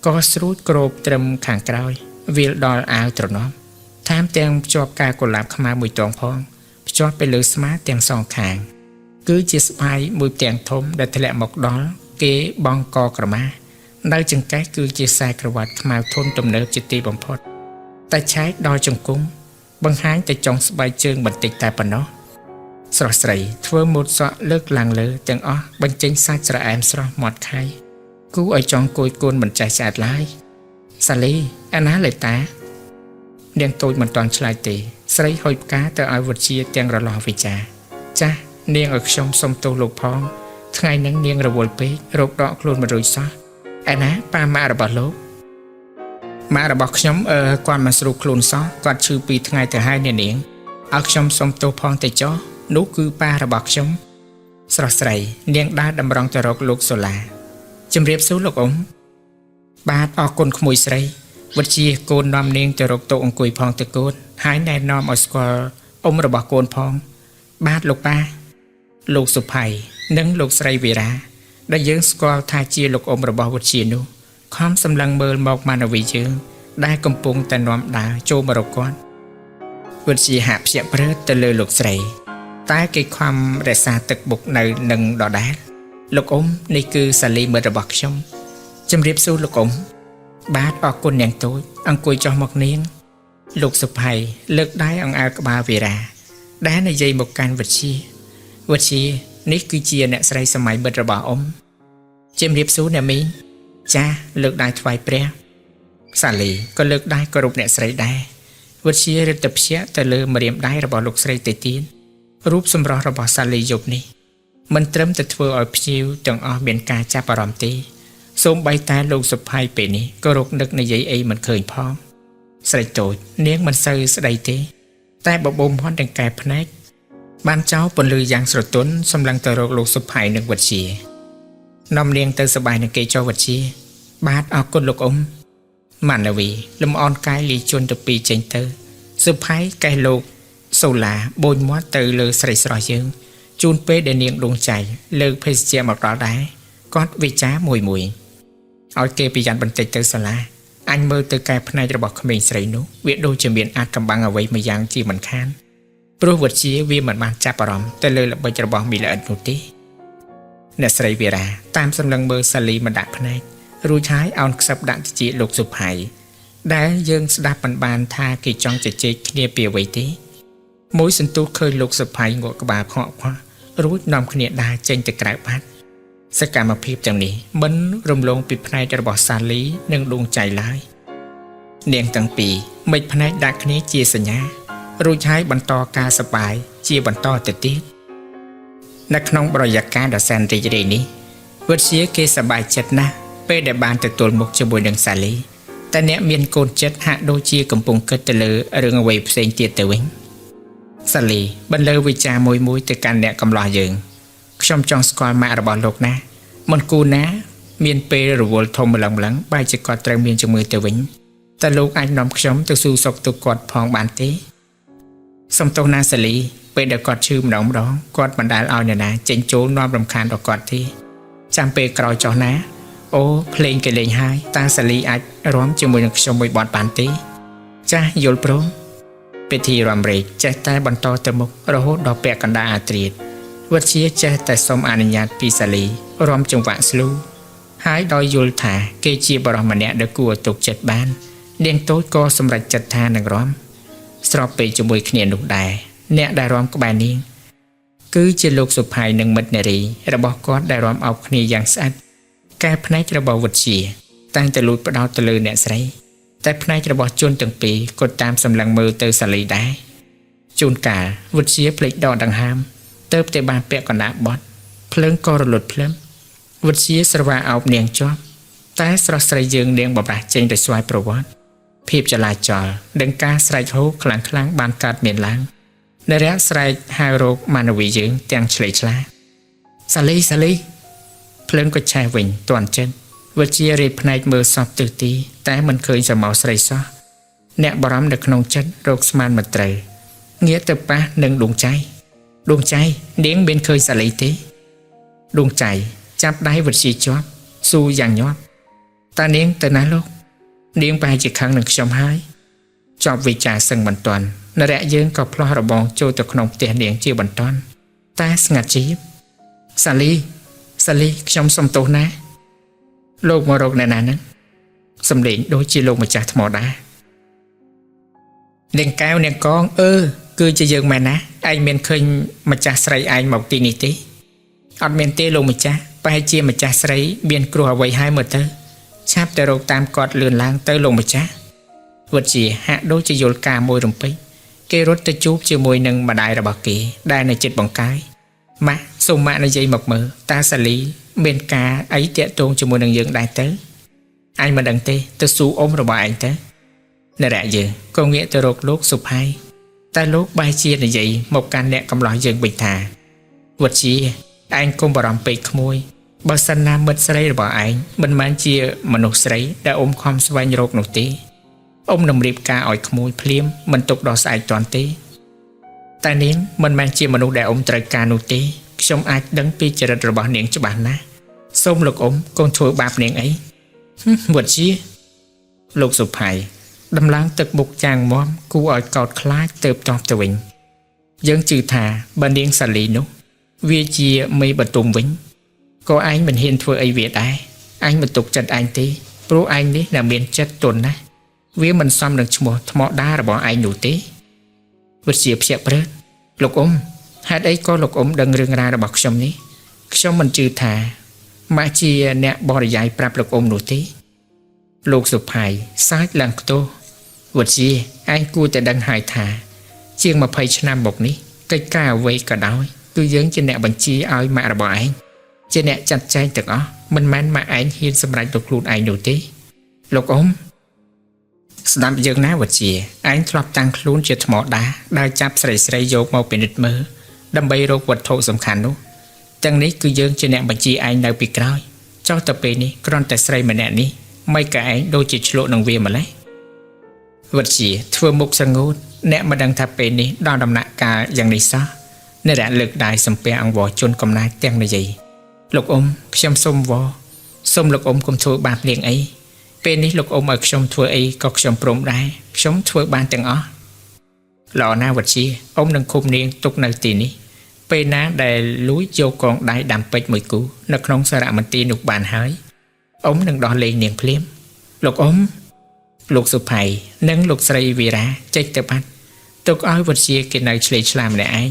ក៏ស្រួចក្របត្រឹមខាងក្រោយវាលដល់អាវត្រណមថែមទាំងភ្ជាប់ការកុលាបខ្មៅមួយតងផងភ្ជាប់ទៅលើស្មាទាំងសងខាងគឺជាស្បៃមួយផ្ទាំងធំដែលធ្លាក់មកដល់គេបងកក្រមានៅចង្កេះគឺជាខ្សែក្រវ៉ាត់ខ្មៅធន់ទំនើបជាទីបំផុតតែឆែកដល់ជង្គង់បង្ហាញតែចុងស្បែកជើងបន្តិចតែប៉ុណ្ណោះស្រស់ស្រីធ្វើម៉ូតសក់លើកឡើងលើទាំងអស់បញ្ចេញសាច់ស្រអែមស្រស់មាត់ខៃគូឲ្យចង់គួយកូនមិនចេះឆ្អែតឡើយសាលីអាណាលេតានាងតូចមិនទាន់ឆ្លើយទេស្រីហុយផ្កាទៅឲ្យវុធាទាំងរលាស់វិចាចាស់នាងឲ្យខ្ញុំសុំទោសលោកផងថ្ងៃហ្នឹងនាងរវល់ពេករោគដកខ្លួនមិនរួចសោះឯណាប៉ាម៉ាក់របស់លោកម៉ាក់របស់ខ្ញុំគាត់មិនស្រួលខ្លួនសោះគាត់ឈឺពីថ្ងៃទៅហើយអ្នកនាងឲ្យខ្ញុំសុំទោសផងទៅចុះនោះគឺប៉ារបស់ខ្ញុំស្រស់ស្រីនាងដើរតម្រង់ទៅរកលោកសូឡាជំរាបសួរលោកអ៊ំបាទអរគុណក្មួយស្រីវិទ្យាកូននាំនាងទៅរកតុអង្គុយផងទៅកូនហើយណែនាំឲ្យស្គាល់អ៊ំរបស់កូនផងបាទលោកប៉ាលោកសុផៃនិងលោកស្រីវីរ៉ាដែលយើងស្គាល់ថាជាលោកអ៊ំរបស់វិទ្យានោះខំសម្លឹងមើលមកម៉ាណវីយើងដែលកំពុងតែនាំដើរចូលមករកគាត់វិទ្យាហាក់ភ្ញាក់ព្រឺទៅលើលោកស្រីតែគេខំរក្សាទឹកបុកនៅនឹងដដែលលោកអ៊ំនេះគឺសាលីមិត្តរបស់ខ្ញុំជំរាបសួរលោកអ៊ំបាទអរគុណនាងតូចអង្គុយចុះមកនាងលោកសុផៃលើកដៃអង្អែលក្បាលវីរ៉ាដែលនិយាយមកកាន់វិទ្យាវិទ្យានេះគឺជាអ្នកស្រីសម័យមិត្តរបស់អ៊ំជំរាបសួរអ្នកមីងចាស់លើកដៃថ្វាយព្រះសាលីក៏លើកដៃគោរពអ្នកស្រីដែរវិទ្យារឹតតែភ្ញាក់ទៅលើម្រាមដៃរបស់លោកស្រីទៅទៀតរូបសម្រស់របស់សាលីយប់នេះមិនត្រឹមតែធ្វើឲ្យភ្ញៀវទាំងអស់មានការចាប់អារម្មណ៍ទេសូម្បីតែលោកសុផៃពេលនេះក៏រកនឹកនិយាយអីមិនឃើញផងស្រីតូចនាងមិនសូវស្ដីទេតែបបោមហន់ទាំងកែភ្នែកបានចោលពន្លឺយ៉ាងស្រទន់សម្លឹងទៅរកលោកសុផៃនិងវិទ្យានាំនាងទៅសប្បាយនឹងគេចុះវិទ្យាបាទអរគុណលោកអ៊ំម៉ាណវីលំអនកាយលីជន់ទៅពីចេញទៅសុផៃកេះលោកសូឡាបូនមាត់ទៅលើស្រីស្រស់យើងជូនពេលដែលនាងដួងចៃលើកភេសជ្ជៈមកដល់ដែរគាត់វិចារមួយមួយឲ្យគេប្រយ័ត្នបន្តិចទៅសាឡាអញមើលទៅកែភ្នែករបស់ក្មេងស្រីនោះវាដូចជាមានអាចកំបាំងអ្វីមួយយ៉ាងជាមិនខានព្រោះវិទ្យាវាមិនបានចាប់អារម្មណ៍ទៅលើល្បិចរបស់មីល្អិតនោះទេអ្នកស្រីវីរ៉ាតាមសម្លឹងមើលសាលីមិនដាក់ភ្នែករួចហើយអោនខ្សឹបដាក់តិចលោកសុផៃដែលយើងស្ដាប់មិនបានថាគេចង់ជជែកគ្នាពីអ្វីទេមួយសន្ទុះឃើញលោកសុផៃងក់ក្បាលខកខរួចនាំគ្នាដើរចេញទៅក្រៅបាត់សកម្មភាពទាំងនេះមិនរំលងពីផ្នែករបស់សាលីនិងដួងចៃឡើយនាងទាំងពីរមិនផ្នែកដាក់គ្នាជាសញ្ញារួចហើយបន្តការសប្បាយជាបន្តទៅទៀតនៅក្នុងបរិយាកាសដ៏សែនរីករាយនេះវិទ្យាគេសប្បាយចិត្តណាស់ពេលដែលបានទទួលមុខជាមួយនឹងសាលីតែអ្នកមានកូនចិត្តហាក់ដូចជាកំពុងគិតទៅលើរឿងអ្វីផ្សេងទៀតទៅវិញសាលីបន្លឺវិចារមួយមួយទៅកាន់អ្នកកំឡោះយើងខ្ញុំចង់ស្គាល់ម៉ាក់របស់លោកណាមិនគួរណាមានពេលរវល់ធំម្លឹងម្លឹងបែរជាគាត់ត្រូវមានជំងឺទៅវិញតែលោកអាចនាំខ្ញុំទៅស៊ូសុកទុកគាត់ផងបានទេ សុំទោសណាសាលីពេលដែលគាត់ឈឺម្ដងម្ដងគាត់មិនដែលឲ្យនរណាចេញចូលនាំរំខានដល់គាត់ទេចាំពេលក្រោយចុះណាអូភ្លេងគេលេងហើយតើសាលីអាចរាំជាមួយនឹងខ្ញុំមួយបទបានទេចាស់យល់ព្រមពិធីរាំរែកចេះតែបន្តទៅមុខរហូតដល់ពាក់កណ្ដាលអាត្រៀតវិទ្យាចេះតែសុំអនុញ្ញាតពីសាលីរាំចង្វាក់ស្លូហើយដោយយល់ថាគេជាបរិសម្នាក់ដែលគួរឲ្យទុកចិត្តបាននាងតូចក៏សម្រេចចិត្តថានឹងរាំស្របពេលជាមួយគ្នានោះដែរអ្នកដែលរាំក្បែរនាងគឺជាលោកសុផៃនិងមិត្តនារីរបស់គាត់ដែលរាំអោបគ្នាយ៉ាងស្អិតកែភ្នែករបស់វិទ្យាតែងតែលួចផ្ដោតទៅលើអ្នកស្រីតែភ្នែករបស់ជនទាំងពីរក៏តាមសម្លឹងមើលទៅសាលីដែរជួនកាលវិទ្យាភ្លេចដកដង្ហើមទៅតែបានពាក់កណ្ដាលបត់ភ្លើងក៏រលត់ភ្លឹមវិទ្យាស្រវាអោបនាងជាប់តែស្រស់ស្រីយើងនាងបំរាស់ចេញដោយស្វ័យប្រវត្តិភាពចលាចលនិងការស្រែកហ៊ោខ្លាំងៗបានកើតមានឡើងនរៈស្រែកហៅរោគម៉ានវីយើងទាំងឆ្លេឆ្លាសាលីសាលីភ្លើងក៏ឆេះវិញទាន់ចិត្តវិទ្យារេភ្នែកមើលសពទិសទីតែមិនឃើញសមោស្រីសោះអ្នកបារម្ភនៅក្នុងចិត្តរោគស្មានមិនត្រូវងាកទៅប៉ះនឹងដួងចៃដួងចៃនាងមានឃើញសាលីទេដួងចៃចាប់ដៃវិទ្យាជាប់ស៊ូយ៉ាងញាប់តើនាងទៅណាលោកនាងប្រហែលជាខឹងនឹងខ្ញុំហើយចប់វិចារសឹងមិនទាន់នរៈយើងក៏ផ្លោះរបងចូលទៅក្នុងផ្ទះនាងជាបន្ទាន់តែស្ងាត់ជីបសាលីសាលីខ្ញុំសុំទោសណាលោកមករកអ្នកណាហ្នឹងសំលេងដូចជាលោកម្ចាស់ថ្មដែរនាងកែវនាងកងអឺគឺជាយើងមែនណាឯងមានឃើញម្ចាស់ស្រីឯងមកទីនេះទេអត់មានទេលោកម្ចាស់ប្រហែលជាម្ចាស់ស្រីមានគ្រោះអ្វីហើយមើលទៅឆាប់ទៅរកតាមគាត់លឿនឡើងទៅលោកម្ចាស់វិទ្យាហាក់ដូចជាយល់ការមួយរំពេចគេរត់ទៅជួបជាមួយនឹងម្ដាយរបស់គេដែលនៅចិត្តបង្កាយម៉ាក់សូមម៉ាក់និយាយមកមើលតាសាលីមានការអីតាក់ទងជាមួយនឹងយើងដែរទៅអញមិនដឹងទេទៅស៊ូអ៊ំរបស់ឯងទៅនរៈយើងក៏ងាកទៅរកលោកសុផៃតែលោកបែរជានិយាយមកកាន់អ្នកកំឡោះយើងវិញថាវិទ្យាឯងកុំបារម្ភពេកក្មួយបើសិនណាមិត្តស្រីរបស់ឯងមិនមែនជាមនុស្សស្រីដែលអ៊ំខំស្វែងរកនោះទេអ៊ំនឹងរៀបការឲ្យក្មួយភ្លាមមិនទុកដល់ស្អែកទាន់ទេតែនាងមិនមែនជាមនុស្សដែលអ៊ំត្រូវការនោះទេខ្ញុំអាចដឹងពីចរិតរបស់នាងច្បាស់ណាស់សូមលោកអ៊ំកុំធ្វើបាបនាងអីវិទ្យាលោកសុផៃដំឡើងទឹកមុខចាងមាំគួរឲ្យកោតខ្លាចទៅតបទៅវិញយើងជឿថាបើនាងសាលីនោះវាជាមេបតុមវិញក៏ឯងមិនហ៊ានធ្វើអីវាដែរឯងមិនទុកចិត្តឯងទេព្រោះឯងនេះដែលមានចិត្តទន់ណាស់វាមិនសមនឹងឈ្មោះថ្មដារបស់ឯងនោះទេវិទ្យាភ្ញាក់ព្រឹតលោកអ៊ំហេតុអីក៏លោកអ៊ំដឹងរឿងរ៉ាវរបស់ខ្ញុំនេះខ្ញុំមិនជឿថាម៉ាក់ជាអ្នកបរិយាយប្រាប់លោកអ៊ំនោះទេលោកសុផៃសើចឡើងខ្ទោះវិទ្យាឯងគួរតែដឹងហើយថាជាង20ឆ្នាំមកនេះកិច្ចការអ្វីក៏ដោយគឺយើងជាអ្នកបញ្ជាឲ្យម៉ាក់របស់ឯងជាអ្នកចាត់ចែងទាំងអស់មិនមែនម៉ាក់ឯងហ៊ានសម្រេចទៅខ្លួនឯងនោះទេលោកអ៊ំស្ដាប់យើងណាវិទ្យាឯងធ្លាប់តាំងខ្លួនជាថ្មដាដែលចាប់ស្រីស្រីយកមកពិនិត្យមើលដើម្បីរកវត្ថុសំខាន់នោះទាំងនេះគឺយើងជាអ្នកបញ្ជាឯងនៅពីក្រោយចុះទៅពេលនេះគ្រាន់តែស្រីម្នាក់នេះមិនក៏ឯងដូចជាឆ្លក់នឹងវាម្លេះវិទ្យាធ្វើមុខសងូតអ្នកមិនដឹងថាពេលនេះដល់ដំណាក់កាលយ៉ាងនេះសោះអ្នកលើកដៃសំពះអង្វរជនកំណាចទាំងនិយាយលោកអ៊ំខ្ញុំសូមវរសូមលោកអ៊ំកុំធ្វើបាបនាងអីពេលនេះលោកអ៊ំឲ្យខ្ញុំធ្វើអីក៏ខ្ញុំព្រមដែរខ្ញុំធ្វើបានទាំងអស់ល្អណាស់វិទ្យាអ៊ំនឹងឃុំនាងទុកនៅទីនេះពេលណាដែលលួចយកកងដៃដាំពេជ្រមួយគូនៅក្នុងសារមន្ទីរនោះបានហើយអ៊ំនឹងដោះលែងនាងភ្លាមលោកអ៊ំលោកសុផៃនិងលោកស្រីវីរ៉ាចេញទៅបាត់ទុកឲ្យវិទ្យាគេនៅឆ្លេឆ្លាម្នាក់ឯង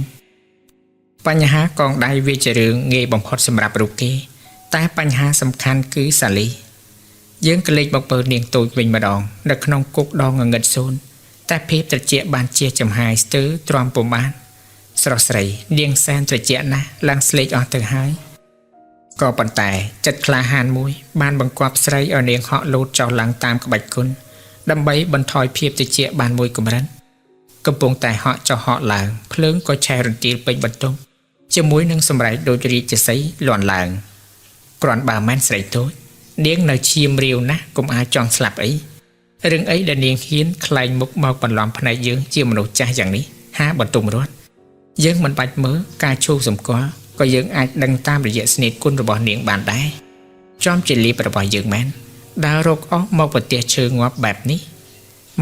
បញ្ហាកងដៃវាជារឿងងាយបំផុតសម្រាប់រូបគេតែបញ្ហាសំខាន់គឺសាលីយើងក៏លេចមកពើនាងតូចវិញម្ដងនៅក្នុងគុកដងងងឹតសូនតែភាពត្រជាក់បានជាចំហាយស្ទើរទ្រាំពុំបានស្រស់ស្រីនាងសែនត្រជាក់ណាស់ឡើងស្លេកអស់ទៅហើយក៏ប៉ុន្តែចិត្តក្លាហានមួយបានបង្គាប់ស្រីឲ្យនាងហក់លោតចុះឡើងតាមក្បាច់គុណដើម្បីបន្ថយភាពត្រជាក់បានមួយកម្រិតកំពុងតែហក់ចុះហក់ឡើងភ្លើងក៏ឆេះរន្ទាលពេញបន្ទប់ជាមួយនឹងសម្រែកដូចរាជសីលាន់ឡើងគ្រាន់បើមែនស្រីតូចនាងនៅឈាមរាវណាស់កុំអាចចង់ស្លាប់អីរឿងអីដែលនាងហ៊ានក្លែងមុខមកបន្លំភ្នែកយើងជាមនុស្សចាស់យ៉ាងនេះ ហាបន្ទុំរត់យើងមិនបាច់មើលការឈូសសម្គាល់ក៏យើងអាចដឹងតាមរយៈស្នេហ៍គុណរបស់នាងបានដែរចំជាលៀបរបស់យើងមែនដើររកអស់មកប្រទេសឈើងាប់បែបនេះ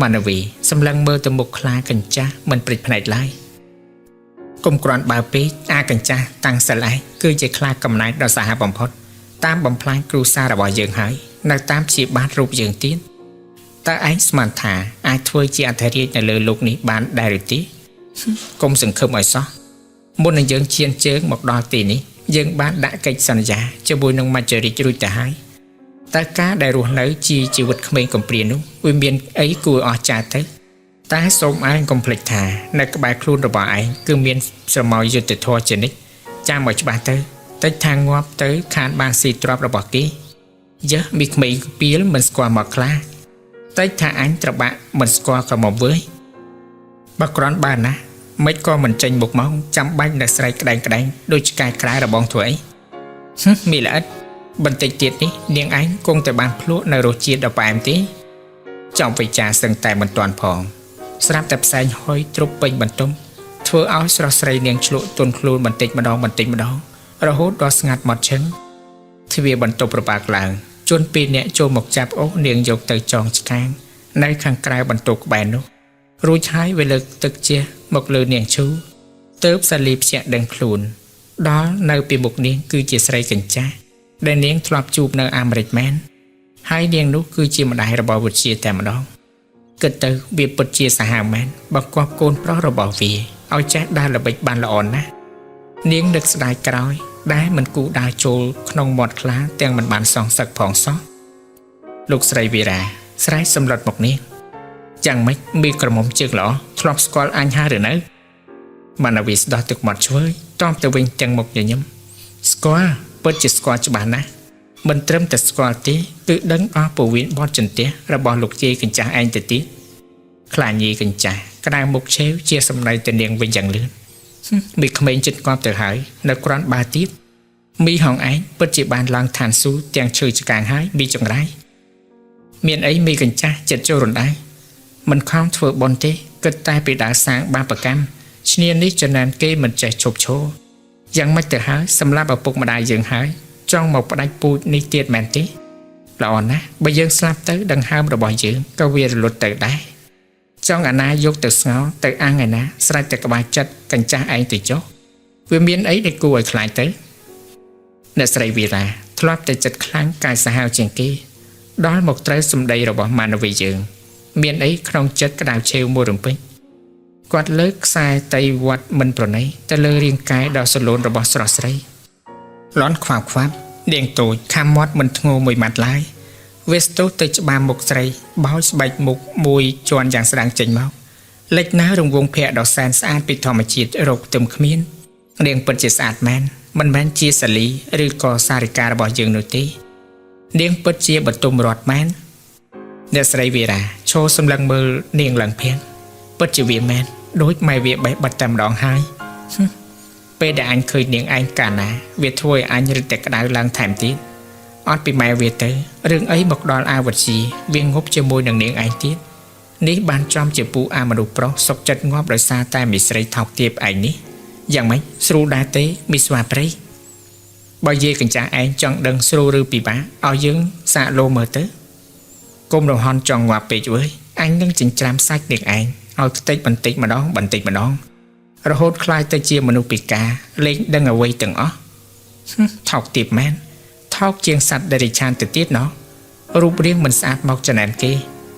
ម៉ាណវីសម្លឹងមើលទៅមុខខ្លាកញ្ចាស់មិនព្រិចភ្នែកឡើយកុំគ្រាន់បើពេកអាកញ្ចាស់តាំងសិលឯងគឺជាខ្លាកំណែតដ៏សាហាវបំផុតតាមបំផ្លាញគ្រួសាររបស់យើងហើយនៅតាមព្យាបាទរូបយើងទៀតតើឯងស្មានថាអាចធ្វើជាអធិរាជនៅលើលោកនេះបានដែរឬទេកុំសង្ឃឹមឲ្យសោះមុននឹងយើងឈានជើងមកដល់ទីនេះយើងបានដាក់កិច្ចសន្យាជាមួយនឹងមច្ចរិចរួចទៅហើយតើការដែលរស់នៅជាជីវិតក្មេងកំព្រានោះវាមានអីគួរអស្ចារ្យទៅតែសូមឯងកុំភ្លេចថានៅក្បែរខ្លួនរបស់ឯងគឺមានស្រមោយយុត្តិធម៌ជានិច្ចចាំឲ្យច្បាស់ទៅតិចថាងាប់ទៅខានបានស៊ីទ្រព្យរបស់គេយើសមីក្មេងពីលមិនស្គាល់មកខ្លះតិចថាអញត្របាក់មិនស្គាល់ក៏មកវើយបើគ្រាន់បានណាមិនក៏មិនចេញមុខមកចាំបាច់នៅស្រែកក្តែងក្តែងដូចឆ្កែក្រែរបងធ្វើអីហឹមមីល្អិតបន្តិចទៀតនេះនាងឯងគង់តែបានភ្លក់នៅរសជាតិដ៏ផ្អែមទេចំវិចារសឹងតែមិនទាន់ផងស្រាប់តែផ្សែងហុយទ្រពពេញបន្ទុំធ្វើឲ្យស្រស់ស្រីនាងឆ្លក់ទន់ខ្លួនបន្តិចម្ដងបន្តិចម្ដងរហូតដល់ស្ងាត់មាត់ឈឹងទ្វារបន្ទប់របាក់ឡើងជនពីរនាក់ចូលមកចាប់អូសនាងយកទៅចងឆ្កាងនៅខាងក្រៅបន្ទប់ក្បែរនោះរួចហើយវាលើកទឹកជះមកលើនាងឈូទៅសាលីភ្ញាក់ដឹងខ្លួនដល់នៅពីមុខនាងគឺជាស្រីកញ្ចាស់ដែលនាងធ្លាប់ជួបនៅអាមេរិកមែនហើយនាងនោះគឺជាម្ដាយរបស់វិទ្យាតែម្ដងគិតទៅវាពិតជាសាហាវមែនបង្គាប់កូនប្រុសរបស់វាឲ្យចេះដើរល្បិចបានល្អណាស់នាងនឹកស្ដាយក្រោយដែលមិនគូដើរចូលក្នុងមាត់ខ្លាទាំងមិនបានសងសឹកផងសោះលោកស្រីវីរ៉ាស្រែកសម្លុតមកនាងយ៉ាងម៉េចមីក្រមុំជើងល្អធ្លាប់ស្គាល់អញហើយឬនៅម៉ាណាវីស្ដោះទឹកមាត់ឆ្វើយតបទៅវិញទាំងមុខញញឹមស្គាល់ពិតជាស្គាល់ច្បាស់ណាស់មិនត្រឹមតែស្គាល់ទេគឺដឹងអស់ពវៀនបត់ចន្ទះរបស់លោកជេកញ្ចាស់ឯងទៅទៀតខ្លាញីកញ្ចាស់ក្តៅមុខឆេវជាសម្ដីទៅនាងវិញយ៉ាងលឿនមីក្មេងចិត្តគាប់ទៅហើយនៅគ្រាន់បើទៀតមីហងឯងពិតជាបានឡើងឋានសួគ៌ទាំងឈើឆ្កាងហើយមីចង្រៃមានអីមីកញ្ចាស់ចិត្តចូលរំដៃមិនខំធ្វើបុណ្យទេគិតតែពីដើរសាងបាបកម្មឈ្នានេះចំណែនគេមិនចេះឈប់ឈរយ៉ាងម៉េចទៅហើយសម្រាប់ឪពុកម្ដាយយើងហើយចង់មកផ្ដាច់ពូជនេះទៀតមែនទេល្អណាស់បើយើងស្លាប់ទៅដង្ហើមរបស់យើងក៏វារលត់ទៅដែរចង់អាណាយកទៅស្ងោទៅអាំងឯណាស្រេចតែក្បាលចិត្តកញ្ចាស់ឯងទៅចុះវាមានអីដែលគួរឲ្យខ្លាចទៅអ្នកស្រីវីរ៉ាធ្លាប់តែចិត្តខ្លាំងកាយសាហាវជាងគេដល់មកត្រូវសម្ដីរបស់ម៉ាណវីយើងមានអីក្នុងចិត្តក្តៅឆេវមួយរំពេចគាត់លើកខ្សែតៃវត្តមិនប្រណីទៅលើរាងកាយដ៏ស្រលូនរបស់ស្រស់ស្រីលន់ខ្វាប់ខ្វាប់នាងតូចខាំមាត់មិនធ្ងោមួយម៉ាត់ឡើយវាស្ទុះទៅច្បារមុខស្រីបោចស្បែកមុខមួយជាន់យ៉ាងស្ដាងចេញមកលិចណារង្វង់ភ័ក្រដ៏សែនស្អាតពីធម្មជាតិរកទឹមគ្មាននាងពិតជាស្អាតមែនមិនមែនជាសាលីឬក៏សារិការបស់យើងនោះទេនាងពិតជាបន្ទុំរត់មែនអ្នកស្រីវីរ៉ាឈរសម្លឹងមើលនាងឡើងភៀងពិតជាវាមែនដូចម៉ែវាបេះបិទតែម្ដងហើយពេលដែលអញឃើញនាងឯងកាលណាវាធ្វើឲ្យអញរឹតតែក្តៅឡើងថែមទៀតអត់ពីម៉ែវាទៅរឿងអីមកដល់អាវុធជីវាងប់ជាមួយនឹងនាងឯងទៀតនេះបានចំជាពូអាមនុស្សប្រុសសុកចិត្តងាប់ដោយសារតែមីស្រីថោកទាបឯងនេះយ៉ាងម៉េចស្រួលដែរទេមីស្វាព្រៃបើយាយកញ្ចាស់ឯងចង់ដឹងស្រួលឬពិបាកឲ្យយើងសាកលោមើលទៅគុំរហន់ចង់ងាប់ពេកវើយអញនឹងចិញ្ច្រាំសាច់នាងឯងឲ្យខ្ទេចបន្តិចម្ដងបន្តិចម្ដងរហូតក្លាយទៅជាមនុស្សពិការលែងដឹងអ្វីទាំងអស់ថោកទាបមែនថោកជាងសត្វដេរិឆានទៅទៀតណោះរូបរាងមិនស្អាតមកចំណែនគេ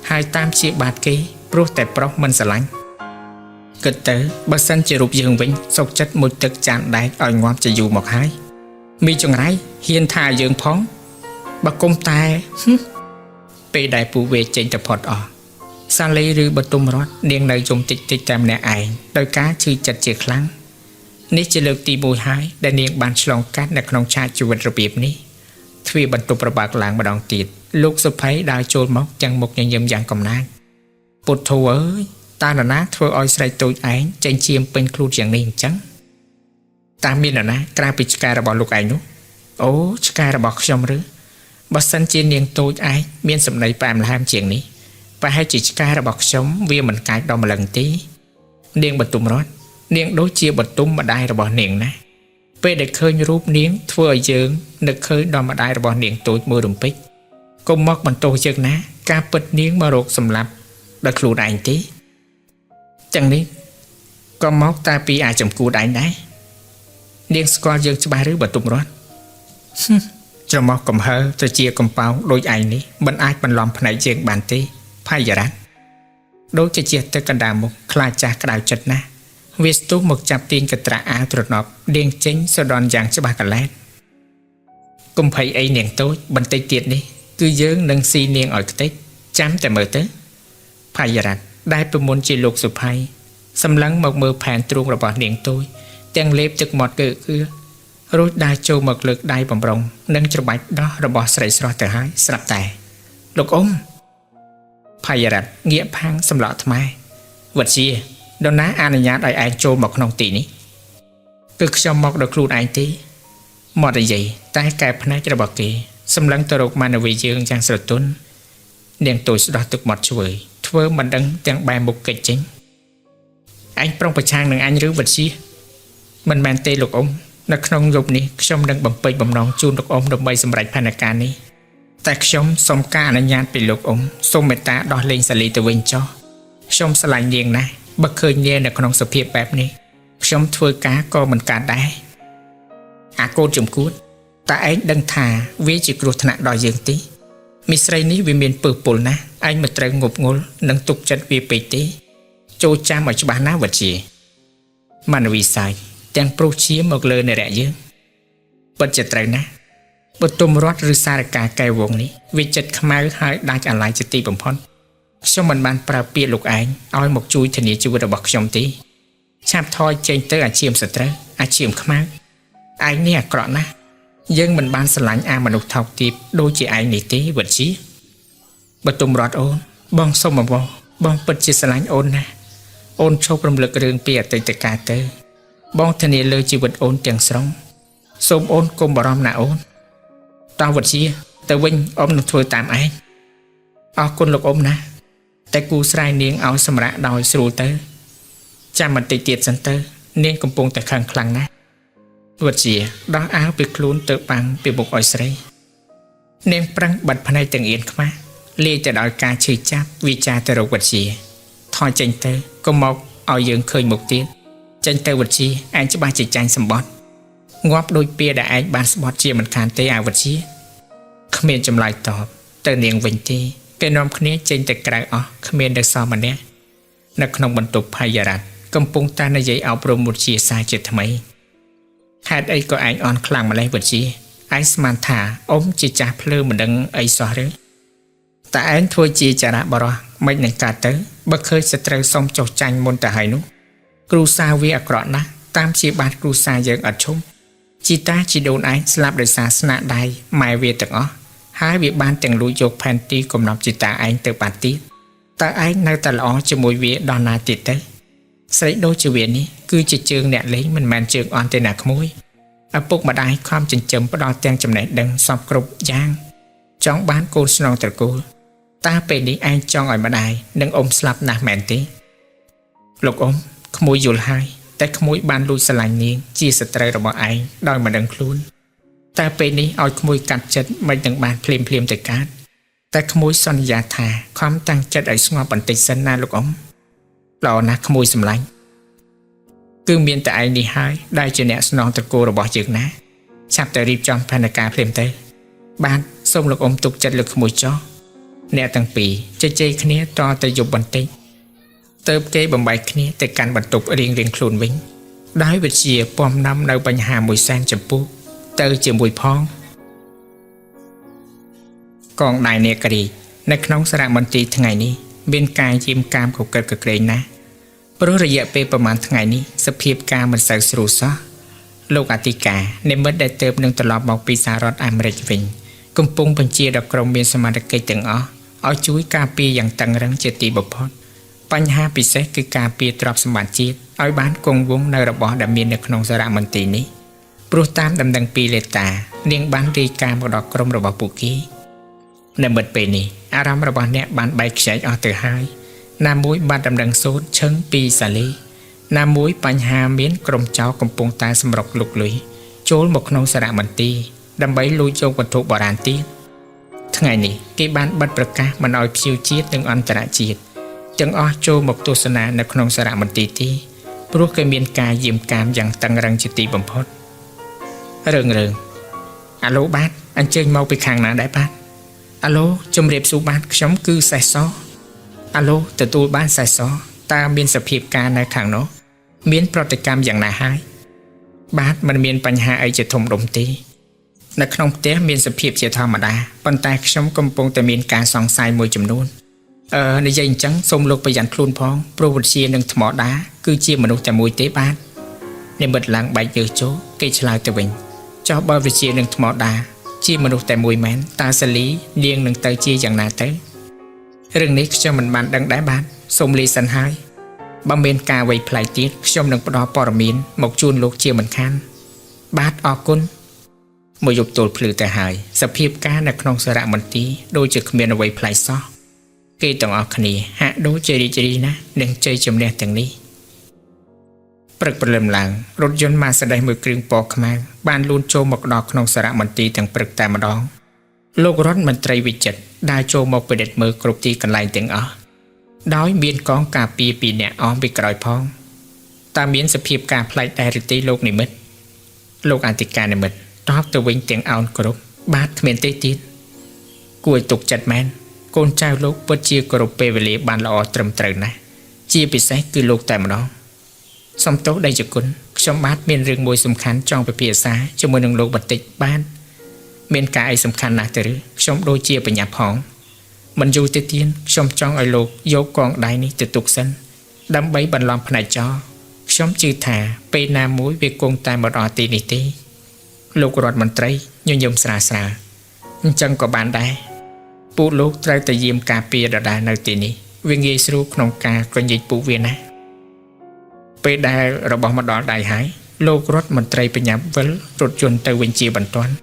ហើយតាមជាបាតគេព្រោះតែប្រុសមិនស្រឡាញ់គិតទៅបើសិនជារូបយើងវិញសុកចិត្តមួយទឹកចានដែកឲ្យងាប់ជាយូរមកហើយមីចង្រៃហ៊ានថាយើងផងបើគុំតែពេលដែលពូវាចេញទៅផុតអស់សាលីឬបទុមរតនាងនៅយំតិចតិចតែម្នាក់ឯងដោយការឈឺចិត្តជាខ្លាំងនេះជាលើកទី1ហើយដែលនាងបានឆ្លងកាត់នៅក្នុងឆាកជីវិតរបៀបនេះទ្វារបន្ទប់របើកឡើងម្ដងទៀតលោកសុភ័យដើរចូលមកទាំងមុខញញឹមយ៉ាងកំណាចពុទ្ធោអើយតើនរណាធ្វើឲ្យស្រីតូចឯងចេញឈាមពេញខ្លួនយ៉ាងនេះអញ្ចឹងតើមាននរណាក្រៅពីឆ្កែរបស់លោកឯងនោះអូឆ្កែរបស់ខ្ញុំឬបើសិនជានាងតូចឯងមានសម្ដីផ្អែមល្ហែមជាងនេះប្រហែលជាឆ្កែរបស់ខ្ញុំវាមិនកាចដល់ម្លឹងទេ នាងបន្ទុំរត់នាងដូចជាបន្ទុំម្ដាយរបស់នាងណាស់ពេលដែលឃើញរូបនាងធ្វើឲ្យយើងនឹកឃើញដល់ម្ដាយរបស់នាងតូចមួយរំពេចកុំមកបន្ទោសយើងណាការពិតនាងមករកសម្លាប់ដោយខ្លួនឯងទេទាំងនេះក៏មកតែពីអាចចំគួតឯងដែរនាងស្គាល់យើងច្បាស់ឬបន្ទុំរត់ច្រមុះកំហើទៅជាកំប៉ោងដូចឯងនេះមិនអាចបន្លំភ្នែកយើងបានទេផាយរ៉ាត់ដូចជាជះទឹកកណ្ដាលមុខខ្លាចចាស់ក្តៅចិត្តណាស់វាស្ទុះមកចាប់ទាញកត្រាក់អាវត្រណប់នាងចេញសដន់យ៉ាងច្បាស់កលែតកុំភ័យអីនាងតូចបន្តិចទៀតនេះគឺយើងនឹងស៊ីនាងឲ្យខ្ទេចចាំតែមើលទៅផាយរ៉ាត់ដែលប្រមុនជាលោកសុភ័យសម្លឹងមកមើលផែនទ្រូងរបស់នាងតូចទាំងលេបទឹកមាត់គឺគឺរួចដើរចូលមកលើកដៃបំរុងនិងច្របាច់ដោះរបស់ស្រីស្រស់ទៅហើយស្រាប់តែលោកអ៊ំផាយរ៉ាត់ងាកផាំងសម្លក់ថ្មែវត្តជាដនណាអនុញ្ញាតឲ្យឯងចូលមកក្នុងទីនេះគឺខ្ញុំមកដោយខ្លួនឯងទេមាត់និយាយតែកែភ្នែករបស់គេសម្លឹងទៅរកម៉ានវីយើងយ៉ាងស្រទន់នាងតូចស្ដោះទឹកមាត់ឆ្វើយធ្វើមិនដឹងទាំងបែរមុខកិច្ចចេញឯងប្រុងប្រឆាំងនឹងអញឬវត្តជាមិនមែនទេលោកអ៊ំនៅក្នុងយប់នេះខ្ញុំនឹងបំពេញបំណងជូនលោកអ៊ំដើម្បីសម្រេចផែនការនេះតែខ្ញុំសូមការអនុញ្ញាតពីលោកអ៊ំសូមមេត្តាដោះលែងសាលីទៅវិញចុះខ្ញុំស្រឡាញ់នាងណាស់បើឃើញនាងនៅក្នុងសភាពបែបនេះខ្ញុំធ្វើការក៏មិនកើតដែរអាកូនចំគួតតើឯងដឹងថាវាជាគ្រោះថ្នាក់ដល់យើងទេមីស្រីនេះវាមានពើពុលណាស់ឯងមិនត្រូវងប់ងល់និងទុកចិត្តវាពេកទេចូលចាំឲ្យច្បាស់ណាស់វត្តជាម៉ានវីសាយទាំងប្រុសជាមកលើនរៈយើងពិតជាត្រូវណាស់បទុមរត់ឬសារកាកែវងនេះវាចិត្តខ្មៅហើយដាច់អាល័យជាទីបំផុតខ្ញុំមិនបានប្រើពាក្យលោកឯងឲ្យមកជួយធានាជីវិតរបស់ខ្ញុំទេឆាប់ថយចេញទៅអាឈាមសត្រូវអាឈាមខ្មៅឯងនេះអាក្រក់ណាស់យើងមិនបានស្រឡាញ់អាមនុស្សថោកទាបដូចជាឯងនេះទេវត្តជាបទុមរត់អូនបងសុំអង្វរបងពិតជាស្រឡាញ់អូនណាស់អូនឈប់រំលឹករឿងពីអតីតកាលទៅបងធានាលើជីវិតអូនទាំងស្រុងសូមអូនកុំបារម្ភណាអូនតោះវត្តជាទៅវិញអ៊ំនឹងធ្វើតាមឯងអរគុណលោកអ៊ំណាតែគូស្រែនាងឲ្យសម្រាកដោយស្រួលទៅចាំបន្តិចទៀតសិនទៅនាងកំពុងតែខឹងខ្លាំងណាស់វត្តជាដោះអាវពីខ្លួនទៅបាំងពីមុខឲ្យស្រីនាងប្រឹងបិទភ្នែកទាំងអៀនខ្មាស់លាយទៅដោយការឈឺចាប់វាចាទៅរកវត្តជាថយចេញទៅកុំមកឲ្យយើងឃើញមុខទៀតចេញទៅវត្តជាឯងច្បាស់ជាចាញ់សម្បត្តិងាប់ដូចពៀដែលឯងបានស្បត់ជាមិនខានទេអាវត្តជាគ្មានចម្លើយតបទៅនាងវិញទេគេនាំគ្នាចេញទៅក្រៅអស់គ្មាននៅសល់ម្នាក់នៅក្នុងបន្ទប់ផាយរ៉ាត់កំពុងតែនិយាយអប់រំវត្តជាសាជាថ្មីហេតុអីក៏ឯងអន់ខ្លាំងម្ល៉េះវត្តជាឯងស្មានថាអ៊ំជាចាស់ភ្លើមិនដឹងអីសោះឬតែឯងធ្វើជាចារៈបរោះមិននឹងកើតទៅបើឃើញសត្រូវសុំចុះចាញ់មុនទៅហើយនោះគ្រូសាវាអាក្រក់ណាស់តាមជាបាតគ្រូសាយើងអត់ឈុំជីតាជីដូនឯងស្លាប់ដោយសារស្នាដៃម៉ែវាទាំងអស់ហើយវាបានទាំងលួចយកផែនទីកំណប់ជីតាឯងទៅបាត់ទៀតតើឯងនៅតែល្អជាមួយវាដល់ណាទៀតទៅស្រីដូចជាវានេះគឺជាជើងអ្នកលេងមិនមែនជើងអន់ទេណាក្មួយឪពុកម្ដាយខំចិញ្ចឹមផ្ដល់ទាំងចំណេះដឹងសពគ្រប់យ៉ាងចង់បានកូនស្នងត្រកូលតើពេលនេះឯងចង់ឲ្យម្ដាយនិងអ៊ំស្លាប់ណាស់មែនទេលោកអ៊ំក្មួយយល់ហើយតែក្មួយបានលួចស្រឡាញ់នាងជាសត្រូវរបស់ឯងដោយមិនដឹងខ្លួនតែពេលនេះឲ្យក្មួយកាត់ចិត្តមិននឹងបានភ្លាមភ្លាមទៅកើតតែក្មួយសន្យាថាខំតាំងចិត្តឲ្យស្ងប់បន្តិចសិនណាលោកអ៊ំល្អណាស់ក្មួយសម្លាញ់គឺមានតែឯងនេះហើយដែលជាអ្នកស្នងត្រកូលរបស់យើងណាឆាប់តែរៀបចំផែនការភ្លាមទៅបាទសូមលោកអ៊ំទុកចិត្តលើក្មួយចុះអ្នកទាំងពីរជជែកគ្នាតទៅយប់បន្តិចទៅគេបំបែកគ្នាទៅកាន់បន្ទប់រៀងៗខ្លួនវិញដោយវិជាពំនាំនៅបញ្ហាមួយសែនចំពោះទៅជាមួយផងកងដៃនាគរីនៅក្នុងសារមន្ទីរថ្ងៃនេះមានការយាមកាមកកិតកក្រែងណាស់ព្រោះរយៈពេលប្រហែលថ្ងៃនេះសភាពការមិនសូវស្រួលសោះលោកអធិការនិមិត្តដែលទៅនឹងត្រឡប់មកពីសហរដ្ឋអាមេរិកវិញកំពុងបញ្ជាដល់ក្រុមមានសមត្ថកិច្ចទាំងអស់ឲ្យជួយការពារយ៉ាងតឹងរឹងជាទីបំផុតបញ្ហាពិសេសគឺការពារទ្រព្យសម្បត្តិជាតិឲ្យបានគង់វង្សនៅរបស់ដែលមាននៅក្នុងសារមន្ទីរនេះព្រោះតាមដំណឹងពីលេតានាងបានរាយការណ៍មកដល់ក្រុមរបស់ពួកគេនិមិត្តពេលនេះអារម្មណ៍របស់អ្នកបានបែកខ្ចែកអស់ទៅហើយណាមួយបានដំណឹងសូត្រឈឹងពីសាលី ណាមួយបញ្ហាមានក្រុមចោរកំពុងតែសម្រុកលុកលុយចូលមកក្នុងសារមន្ទីរដើម្បីលួចយកវត្ថុបុរាណទៀតថ្ងៃនេះគេបានបិទប្រកាសមិនឲ្យភ្ញៀវជាតិនិងអន្តរជាតិទាំងអស់ចូលមកទស្សនានៅក្នុងសារមន្ទីរទេព្រោះគេមានការយាមកាមយ៉ាងតឹងរឹងជាទីបំផុតរឿងរឿងអាឡូបាទអញ្ជើញមកពីខាងណាដែរបាទអាឡូជំរាបសួរបាទខ្ញុំគឺសេះសអាឡូទទួលបានសេះសតើមានសភាពការនៅខាងនោះមានប្រតិកម្មយ៉ាងណាហើយបាទมันមានបញ្ហាអីជាធំដុំទេនៅក្នុងផ្ទះមានសភាពជាធម្មតាប៉ុន្តែខ្ញុំកំពុងតែមានការសង្ស័យមួយចំនួននិយាយអញ្ចឹងសូមលោកប្រយ័ត្នខ្លួនផងព្រោះវិទ្យានិងថ្មដាគឺជាមនុស្សតែមួយទេបាទនិមិត្តឡើងបែកយើចូលគេឆ្លើយទៅវិញចោះបើវិទ្យានិងថ្មដាជាមនុស្សតែមួយមែនតើសាលីនាងនឹងទៅជាយ៉ាងណាទៅរឿងនេះខ្ញុំមិនបានដឹងដែរបាទសូមលាសិនហើយបើមានការវៃផ្លៃទៀតខ្ញុំនឹងផ្ដល់ព័ត៌មានមកជូនលោកជាមិនខានបាទអរគុណមួយយប់ទល់ភ្លឺទៅហើយសភាពការនៅក្នុងសារមន្ទីរដូចជាគ្មានអ្វីប្លែកសោះគេទាំងអស់គ្នាហាក់ដូចជារីករាយណាស់នឹងជ័យជំនះទាំងនេះព្រឹកព្រលឹមឡើងរថយន្ត Mercedes មួយគ្រឿងពណ៌ខ្មៅបានលូនចូលមកដល់ក្នុងសារមន្ទីរទាំងព្រឹកតែម្ដងលោករដ្ឋមន្ត្រីវិចិត្រដើរចូលមកពិនិត្យមើលគ្រប់ទីកន្លែងទាំងអស់ដោយមានកងការពារពីរនាក់អមពីក្រោយផងតើមានសភាពការប្លែកដែរឬទេលោកនិមិត្តលោកអធិការនិមិត្តតបទៅវិញទាំងអោនគ្រប់បាទគ្មានទេទៀតគួរឲ្យទុកចិត្តមែនកូនចៅលោកពិតជាគោរពពេលវេលាបានល្អត្រឹមត្រូវណាស់ជាពិសេសគឺលោកតែម្ដងសំទោសដីជគុណខ្ញុំបាទមានរឿងមួយសំខាន់ចង់ពិភាក្សាជាមួយនឹងលោកបន្តិចបាទមានការអីសំខាន់ណាស់ទៅឬខ្ញុំដូចជាបញ្ញាផងមិនយូរទេទៀតខ្ញុំចង់ឲ្យលោកយកកងដៃនេះទៅទុកសិនដើម្បីបន្លំផ្នែកចោលខ្ញុំជឿថាពេលណាមួយវាគង់តែមកដល់ទីនេះទេលោករដ្ឋមន្ត្រីញញឹមស្រាលស្រាលអញ្ចឹងក៏បានដែរពួកលោកត្រូវតែយាមការពារដដែលនៅទីនេះវាងាយស្រួលក្នុងការកញិចពួកវាណាស់ពេលដែលរបស់មកដល់ដៃហើយលោករដ្ឋមន្ត្រីបញ្ញាវិលរថយន្តទៅវិញជាបន្ទាន់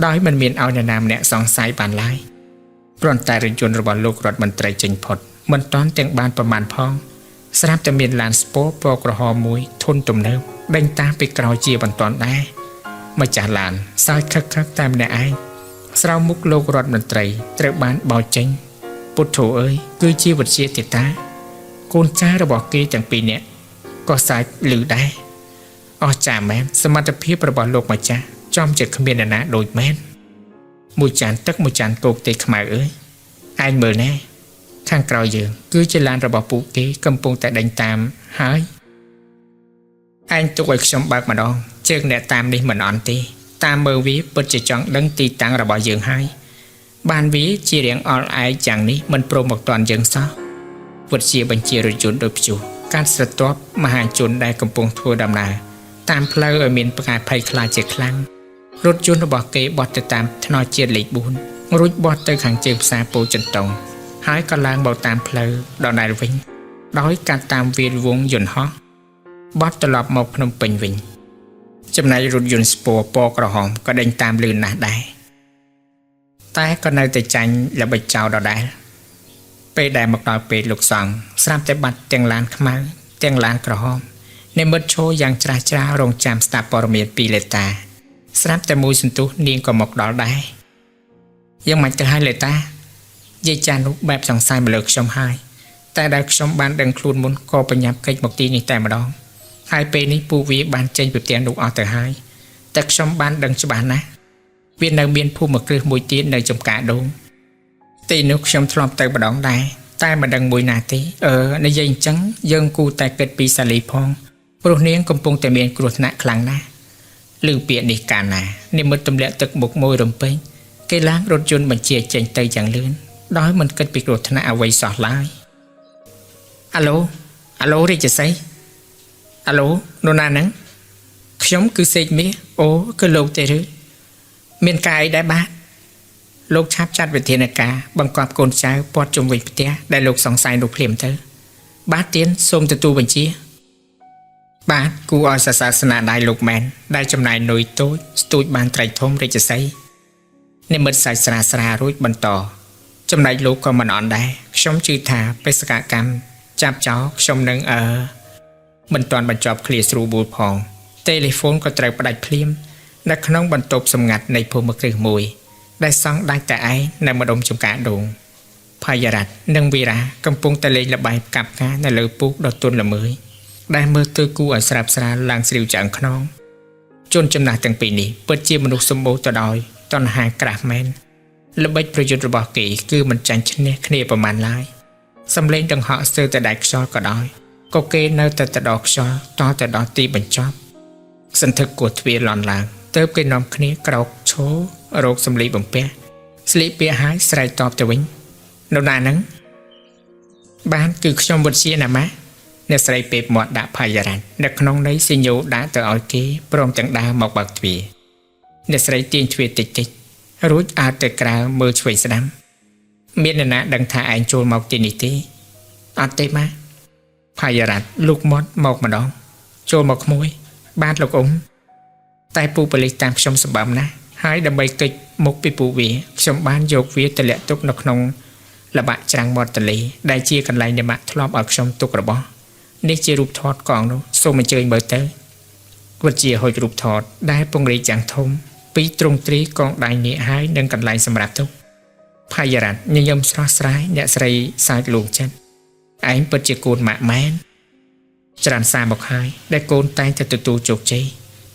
ដោយមិនមានឲ្យនរណាម្នាក់សង្ស័យបានឡើយគ្រាន់តែរថយន្តរបស់លោករដ្ឋមន្ត្រីចេញផុតមិនទាន់ទាំងបានប្រមាណផងស្រាប់តែមានឡានស្ពរពណ៌ក្រហមមួយធុនទំនើបដេញតាមពីក្រោយជាបន្ទាន់ដែរម្ចាស់ឡានសើចខឹកខឹកតែម្នាក់ឯងស្រោមមុខលោករដ្ឋមន្ត្រីត្រូវបានបោចចេញពុទ្ធោអើយគឺជាវិទ្យាទេតាកូនចៅរបស់គេទាំងពីរនាក់ក៏សើចឮដែរអស្ចារ្យមែនសមត្ថភាពរបស់លោកម្ចាស់ចំជាគ្មានអ្នកណាដូចមែនមួយចានទឹកមួយចានគោកទេខ្មៅអើយឯងមើលណែខាងក្រោយយើងគឺជាឡានរបស់ពួកគេកំពុងតែដេញតាមហើយឯងទុកឲ្យខ្ញុំបើកម្ដងជើងអ្នកតាមនេះមិនអន់ទេតាមមើលវាពិតជាចង់ដឹងទីតាំងរបស់យើងហើយបានវាជារៀងអល់ឯកយ៉ាងនេះមិនព្រមមកទាន់យើងសោះវិទ្យាបញ្ជារថយន្តដោយព្យុះកាត់ស្រទាប់មហាជនដែលកំពុងធ្វើដំណើរតាមផ្លូវឲ្យមានផ្កាយភ័យខ្លាចជាខ្លាំងរថយន្តរបស់គេបត់ទៅតាមថ្នល់ជាតិលេខ4រួចបត់ទៅខាងជើងផ្សារពោធិ៍ចិនតុងហើយក៏ឡើងមកតាមផ្លូវដដែលវិញដោយកាត់តាមវាលវងយន្តហោះបត់ត្រឡប់មកភ្នំពេញវិញចំណែករថយន្តស្ពរពណ៌ក្រហមក៏ដេញតាមលឿនណាស់ដែរតែក៏នៅតែចាញ់ល្បិចចោលដដែលពេលដែលមកដល់ពេលលោកសង្ឃស្រាប់តែបាត់ទាំងឡានខ្មៅទាំងឡានក្រហមនិមិត្តឈរយ៉ាងច្រាស់ច្រាលរងចាំស្ដាប់ព័ត៌មានពីលេតាស្រាប់តែមួយសន្ទុះនាងក៏មកដល់ដែរយ៉ាងម៉េចទៅហើយលេតាយាយចាស់នោះបែបសង្ស័យមកលើខ្ញុំហើយតែដែលខ្ញុំបានដឹងខ្លួនមុនក៏បញ្ញាប់កិច្ចមកទីនេះតែម្ដងហើយពេលនេះពួកវាបានចេញពីផ្ទះនោះអស់ទៅហើយតែខ្ញុំបានដឹងច្បាស់ណាស់វានៅមានភូមិគ្រឹះមួយទៀតនៅចំការដូងទីនោះខ្ញុំធ្លាប់ទៅម្ដងដែរតែមិនដឹងមួយណាទេនិយាយអញ្ចឹងយើងគួរតែគិតពីសាលីផងព្រោះនាងកំពុងតែមានគ្រោះថ្នាក់ខ្លាំងណាស់ឮពាក្យនេះកាលណានិមិត្តទម្លាក់ទឹកមុខមួយរំពេញគេឡើងរថយន្តបញ្ជាចេញទៅយ៉ាងលឿនដោយមិនគិតពីគ្រោះថ្នាក់អ្វីសោះឡើយអាឡូអាឡូរាជសីហ៍អាឡូនរណាហ្នឹងខ្ញុំគឺសេកមាសអូគឺលោកទេឬមានការអីដែរបាទលោកឆាប់ចាត់វិធានការបង្កប់កូនចៅព័ទ្ធជុំវិញផ្ទះដែលលោកសង្ស័យនោះភ្លាមទៅបាទទៀនសូមទទួលបញ្ជាបាទគួរឲ្យសរសើរស្នាដៃលោកមែនដែលចំណាយនុយតូចស្ទូចបានត្រីធំរាជសីហ៍និមិត្តសាច់ស្រាស្រារួចបន្តចំណែកលោកក៏មិនអន់ដែរខ្ញុំជឿថាបេសកកម្មចាប់ចោលខ្ញុំនឹង មិនទាន់បញ្ចប់ឃ្លាស្រួលបួលផងតេលេហ្វូនក៏ត្រូវផ្ដាច់ភ្លាមនៅក្នុងបន្ទប់សម្ងាត់នៃភូមិគ្រឹះមួយដែលសង់ដាច់តែឯងនៅម្ដុំចំការដូងផាយរ៉ាត់និងវីរ៉ាកំពុងតែលេងល្បែងផ្កាប់ផ្កានៅលើពូកដ៏ទន់ល្មើយដែលមើលទៅគួរឲ្យស្រើបស្រាលឡើងស្រីវឆ្អឹងខ្នងជនចំណាស់ទាំងពីរនេះពិតជាមនុស្សសម្បូរទៅដោយតណ្ហាក្រាស់មែនល្បិចប្រយុទ្ធរបស់គេគឺមិនចាញ់ឈ្នះគ្នាប្រមាណឡើយសំឡេងដង្ហក់ស្ទើរតែដាច់ខ្យល់ក៏ដោយក៏គេនៅតែទៅដល់ខ្យល់តទៅដល់ទីបញ្ចប់សន្ធឹកគោះទ្វារលន់ឡើងទៅគេនាំគ្នាក្រោកឈររោគសំលីបំពះស្លៀកពាក់ហើយស្រែកតបទៅវិញនៅណាហ្នឹងបានគឺខ្ញុំវុទ្ធាណាម៉ាអ្នកស្រីពេបមាត់ដាក់ផាយរ៉ាន់នៅក្នុងន័យសញ្ញោដាក់ទៅឲ្យគេព្រមទាំងដើរមកបើកទ្វារអ្នកស្រីទាញទ្វារតិចតិចរួចអើតទៅក្រៅមើលឆ្វេងស្ដាំមានអ្នកណាដឹងថាឯងចូលមកទីនេះទេអត់ទេម៉ាផាយរ៉ាត់លូកមាត់មកម្ដងចូលមកក្មួយ បាទលោកអ៊ំតែពូប៉ូលីសតាមខ្ញុំសម្បើមណាស់ហើយដើម្បីគេចមុខពីពូវាខ្ញុំបានយកវាទៅលាក់ទុកនៅក្នុងល្បាក់ច្រាំងមាត់ទន្លេដែលជាកន្លែងដែលម៉ាក់ធ្លាប់ឲ្យខ្ញុំទុករបស់នេះជារូបថតកងនោះសូមអញ្ជើញមើលទៅវិទ្យាហុចរូបថតដែលពង្រីកយ៉ាងធំពីទ្រង់ទ្រីកងដៃនេះហើយនឹងកន្លែងសម្រាប់ទុកផាយរ៉ាត់ញញឹមស្រស់ស្រាយអ្នកស្រីសើចលួងចិត្តឯងពិតជាកូនម៉ាក់មែនច្រើនសារមកហើយដែលកូនតែងតែទទួលជោគជ័យ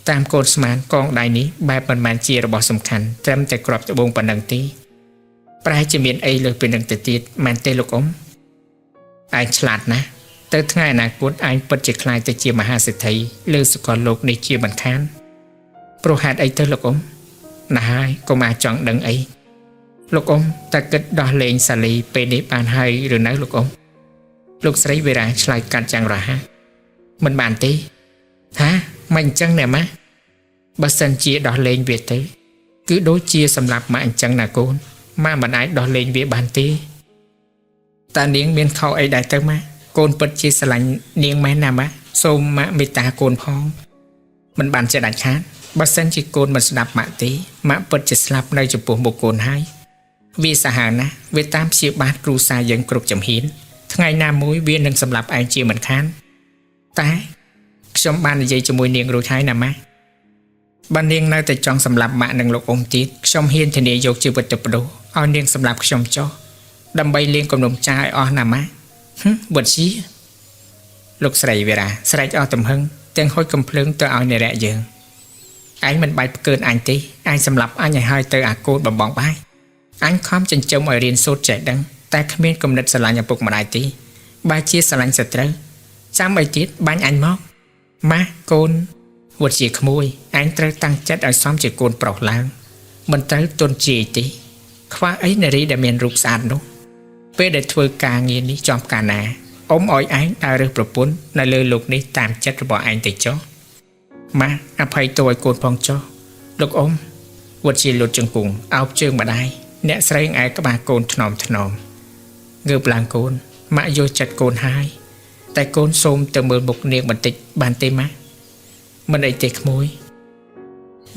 តាមកូនស្មានកងដៃនេះបែបមិនមែនជារបស់សំខាន់ត្រឹមតែក្របត្បូងប៉ុណ្ណឹងទេប្រហែលជាមានអីលើសពីនឹងទៅទៀតមែនទេលោកអ៊ំឯងឆ្លាតណាស់ទៅថ្ងៃអនាគតឯងពិតជាក្លាយទៅជាមហាសេដ្ឋីលើសកលលោកនេះជាមិនខានព្រោះហេតុអីទៅលោកអ៊ំណាស់ហើយកុំអាចចង់ដឹងអីលោកអ៊ំតើគិតដោះលែងសាលីពេលនេះបានហើយឬនៅលោកអ៊ំលោកស្រីវេរាឆ្លើយកាត់យ៉ាងរហ័សមិនបានទេហាមិនអញ្ចឹងណែម៉ាបើសិនជាដោះលែងវាទៅគឺដូចជាសម្រាប់ម៉ាក់អញ្ចឹងណាកូនម៉ាក់មិនអាចដោះលែងវាបានទេតើនាងមានខុសអីដែរទៅម៉ាក់កូនពិតជាស្រឡាញ់នាងមែនណាម៉ាក់សូមម៉ាក់មេត្តាកូនផងមិនបានជាដាច់ខាតបើសិនជាកូនមិនស្ដាប់ម៉ាក់ទេម៉ាក់ពិតជាស្លាប់នៅចំពោះមុខកូនហើយវាសាហាវណាស់វាតាមព្យាបាទគ្រូសាយើងគ្រប់ជំហានថ្ងៃណាមួយវានឹងសម្លាប់ឯងជាមិនខានតែខ្ញុំបាននិយាយជាមួយនាងរួចហើយណាម៉ាក់បើនាងនៅតែចង់សម្លាប់ម៉ាក់និងលោកអ៊ំទៀតខ្ញុំហ៊ានធានាយកជីវិតទៅប្ដូរឲ្យនាងសម្លាប់ខ្ញុំចុះដើម្បីលាងគំនុំចាឲ្យអស់ណាម៉ាក់ហឹមវុទ្ធាលោកស្រីវីរ៉ាស្រែកអស់ទំហឹងទាំងហុចកំភ្លើងទៅឲ្យនារៈយើងឯងមិនបាច់ផ្កើនអញទេឯងសម្លាប់អញឲ្យហើយទៅអាកូនបំបងបាយអញខំចិញ្ចឹមឲ្យរៀនសូត្រចេះដឹងតែគ្មានគំនិតស្រឡាញ់ឪពុកម្ដាយទេបើជាស្រឡាញ់សត្រូវចាំអីទៀតបាញ់អញមកម៉ាស់កូនវុទ្ធាក្មួយឯងត្រូវតាំងចិត្តឲ្យសមជាកូនប្រុសឡើងមិនត្រូវទន់ជាយទេខ្វះអីនារីដែលមានរូបស្អាតនោះពេលដែលធ្វើការងារនេះចំកាលណាអ៊ំឲ្យឯងដើររើសប្រពន្ធនៅលើលោកនេះតាមចិត្តរបស់ឯងទៅចុះម៉ាស់អភ័យទោសឲ្យកូនផងចុះលោកអ៊ំវុទ្ធាលុតជង្គង់អោបជើងម្ដាយអ្នកស្រីឯក្បាលកូនថ្នមថ្នមងើបឡើងកូនម៉ាក់យល់ចិត្តកូនហើយតែកូនសូមទៅមើលមុខនាងបន្តិចបានទេម៉ាក់មិនអីទេក្មួយ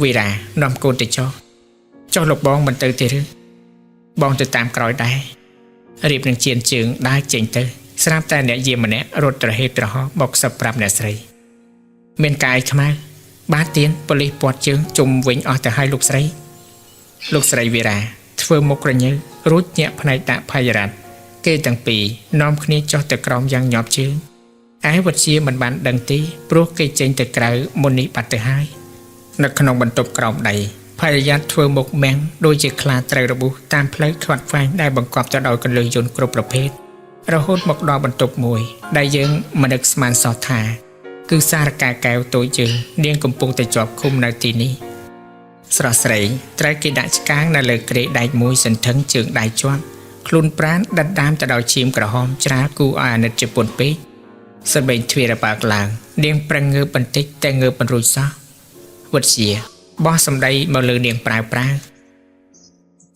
វីរ៉ានាំកូនទៅចុះចុះលោកបងមិនទៅទេឬបងទៅតាមក្រោយដែររៀបនឹងជៀនជើងដើរចេញទៅស្រាប់តែអ្នកយាមម្នាក់រត់ត្រហេបត្រហោមកខ្សឹបប្រាប់អ្នកស្រីមានកាយខ្មៅបាទទៀនប៉ូលីសពាត់ជើងជុំវិញអស់ទៅហើយលោកស្រីលោកស្រីវីរ៉ាធ្វើមុខក្រញើរួចញាក់ផ្នែកដាក់ផាយរ៉ាត់គេទាំងពីរនាំគ្នាចុះទៅក្រោមយ៉ាងញាប់ជើងឯវុទ្ធាមិនបានដឹងទេព្រោះគេចេញទៅក្រៅមុននេះបាត់ទៅហើយនៅក្នុងបន្ទប់ក្រោមដីភរិយាធ្វើមុខមាំងដូចជាខ្លាត្រូវរបួសតាមផ្លូវខ្វាត់ខ្វែងដែលបង្កប់ទៅដោយកន្លឹះយន្តគ្រប់ប្រភេទរហូតមកដល់បន្ទប់មួយដែលយើងមិននឹកស្មានសោះថាគឺសារកាកែវតូចយើងនាងកំពុងតែជាប់ឃុំនៅទីនេះស្រស់ស្រីត្រូវគេដាក់ឆ្កាងនៅលើគ្រែដែកមួយសន្ធឹងជើងដៃជាប់ខ្លួនប្រាណដិតដាមទៅដោយឈាមក្រហមច្រាលគូឲ្យអាណិតជាពន់ពេកសបែងទ្វារបើកឡើងនាងប្រឹងងើបបន្តិចតែងើបមិនរួចសោះវុទ្ធាបោះសម្ដីមកលើនាងប្រាវប្រាវ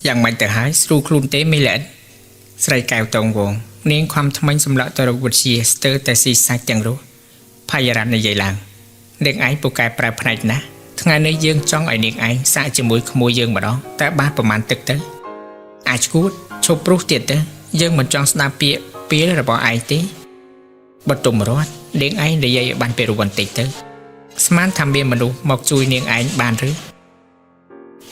យ៉ាងម៉េចទៅហើយស្រួលខ្លួនទេមេលែនស្រីកែវតងវងនាងខំថ្មិញសម្លក់ទៅរកវុទ្ធាស្ទើរតែស៊ីសាច់ទាំងរស់ផាយរ៉ាត់និយាយឡើងនាងឯងពូកែប្រើផ្នែកណាស់ថ្ងៃនេះយើងចង់ឲ្យនាងឯងសាកជាមួយក្មួយយើងម្ដងតែបានប្រមាណទឹកទៅអាចឈួតឈប់ព្រុសទៀតទៅយើងមិនចង់ស្ដាប់ពាក្យពីលរបស់ឯងទេ បទុមរតនាងឯងនិយាយឲ្យបានពីរោះបន្តិចទៅស្មានថាមានមនុស្សមកជួយនាងឯងបានឬ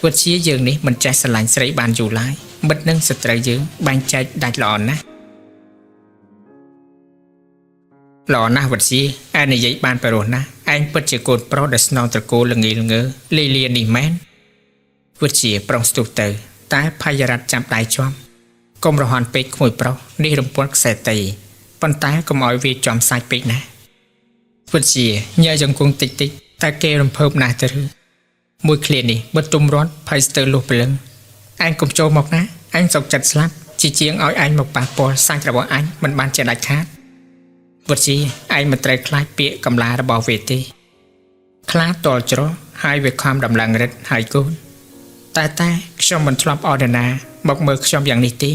វិទ្យាយើងនេះមិនចេះស្រឡាញ់ស្រីបានយូរឡើយមិត្តនិងសត្រូវយើងបែងចែកដាច់ល្អណាស់ល្អណាស់វិទ្យាឯងនិយាយបានពីរោះណាស់ឯងពិតជាកូនប្រុសដែលស្នងត្រកូលល្ងីល្ងើលីលានេះមែនវិទ្យាប្រុងស្ទុះទៅ តែភយរតចាប់ដៃជាប់កុំរហ័នពេកក្មួយប្រុសនេះរំពាត់ខ្សែតីប៉ុន្តែកុំឲ្យវាចំសាច់ពេកណាវិទ្យាញ៉ែចង្គង់តិចតិចតែគេរំភើបណាស់ទៅឬមួយឃ្លានេះបទុមរត់ភ័យស្ទើរលុះព្រលឹងឯងកុំចូលមកណាឯងសុកចិត្តស្លាប់ជាជាងឲ្យឯងមកប៉ះពាល់សាច់របស់អញមិនបានជាដាច់ខាតវិទ្យាឯងមិនត្រូវខ្លាចពាក្យកំឡារបស់វាទេខ្លាតល់ច្រោះហើយវាខំដំឡើងរិទ្ធហើយកូន តែតែខ្ញុំមិនធ្លាប់អរណាមកមើលខ្ញុំយ៉ាងនេះទេ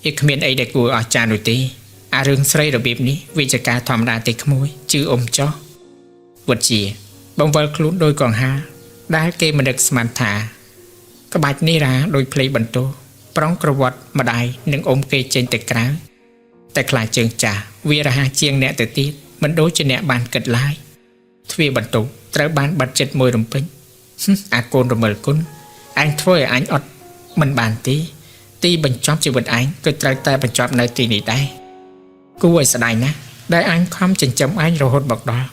វាគ្មានអីដែលគួរអស្ចារ្យនោះទេអារឿងស្រីរបៀបនេះវាជាការធម្មតាទេក្មួយជឿអ៊ំចោះវុតជាបង្វិលខ្លួនដោយកង្ហាដែលគេមិននឹកស្មានថា ក្បាច់នេះរាដោយភ្លេងបន្ទោប្រុងក្រវត្តម្ដាយនិងអ៊ំគេចេញទៅក្រៅតែខ្លាចជើងចាស់វារហ័សជាងអ្នកទៅទៀតមិនដូចជាអ្នកបានគិតឡើយទ្វារបន្ទប់ត្រូវបានបាត់ចិត្តមួយរំពេញហឹមអាកូនរមិលគុណ ឯងធ្វើឲ្យអញអត់មិនបានទេទីបញ្ចប់ជីវិតឯងគឺត្រូវតែបញ្ចប់នៅទីនេះដែរគួរឲ្យស្ដាយណាស់ដែលអញខំចិញ្ចឹមឯងរហូតមកដល់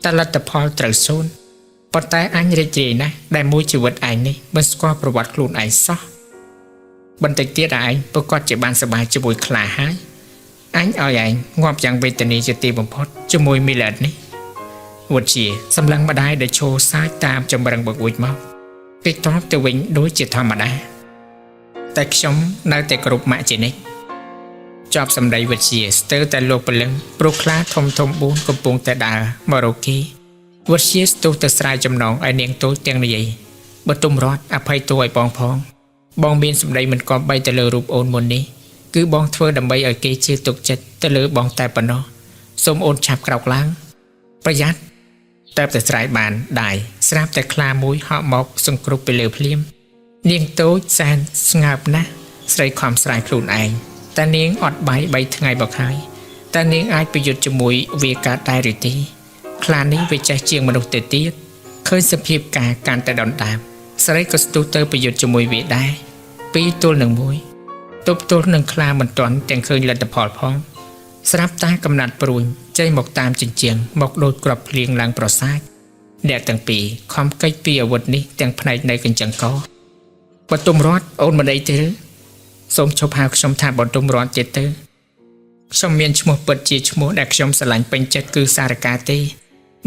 តែលទ្ធផលត្រូវសូន្យប៉ុន្តែអញរីករាយណាស់ដែលមួយជីវិតឯងនេះមិនស្គាល់ប្រវត្តិខ្លួនឯងសោះបន្តិចទៀតឯងប្រកាសជាបានសប្បាយជាមួយខ្លាហើយអញឲ្យឯងងាប់យ៉ាងវេទនាជាទីបំផុតជាមួយមីឡេតនេះវុតជាសម្លឹងម្ដាយដែលឈរសាចតាមចម្រឹងបង្អួចមក គេតបទៅវិញដូចជាធម្មតាតែខ្ញុំនៅតែគោរពម៉ាក់ជានិច្ចចប់សម្ដីវិទ្យាស្ទើរតែលោកព្រលឹងព្រោះខ្លាធំធំបួនកំពុងតែដើរមករកគេវិទ្យាស្ទុះទៅស្រាយចំណងឲ្យនាងតូចទាំងនិយាយបើទុំរត់អភ័យទោសឲ្យបងផងបងមានសម្ដីមិនគប្បីទៅលើរូបអូនមុននេះគឺបងធ្វើដើម្បីឲ្យគេជឿទុកចិត្តទៅលើបងតែប៉ុណ្ណោះសូមអូនឆាប់ក្រោកឡើងប្រយ័ត្ន តែតែស្រែកបានដៃស្រាប់តែខ្លាមួយហក់មកសង្គ្រប់ពីលើភ្លាម នាងតូចសែនស្ងើបណាស់ស្រីខំស្រែកខ្លួនឯងតែនាងអត់បាយ3ថ្ងៃមកហើយតែនាងអាចប្រយុទ្ធជាមួយវាកើតដែរឬទេខ្លានេះវាចេះជាងមនុស្សទៅទៀតឃើញសភាពការកាន់តែដុនដាបស្រីក៏ស្ទុះទៅប្រយុទ្ធជាមួយវាដែរពីរទល់នឹងមួយទប់ទល់នឹងខ្លាមិនទាន់ទាំងឃើញលទ្ធផលផង ស្រាប់តែកំណាត់ព្រួញចេញមកតាមជញ្ជាំងមកដូចក្របភ្លៀងឡើងប្រសាចអ្នកទាំងពីរខំកិច្ចពីអាវុធនេះទាំងផ្នែកនៅកញ្ចឹងកបទុមរតអូនមិនអីទេឬសូមឈប់ហៅខ្ញុំថាបទុមរតទៀតទៅខ្ញុំមានឈ្មោះពិតជាឈ្មោះដែលខ្ញុំស្រឡាញ់ពេញចិត្តគឺសារកាទេ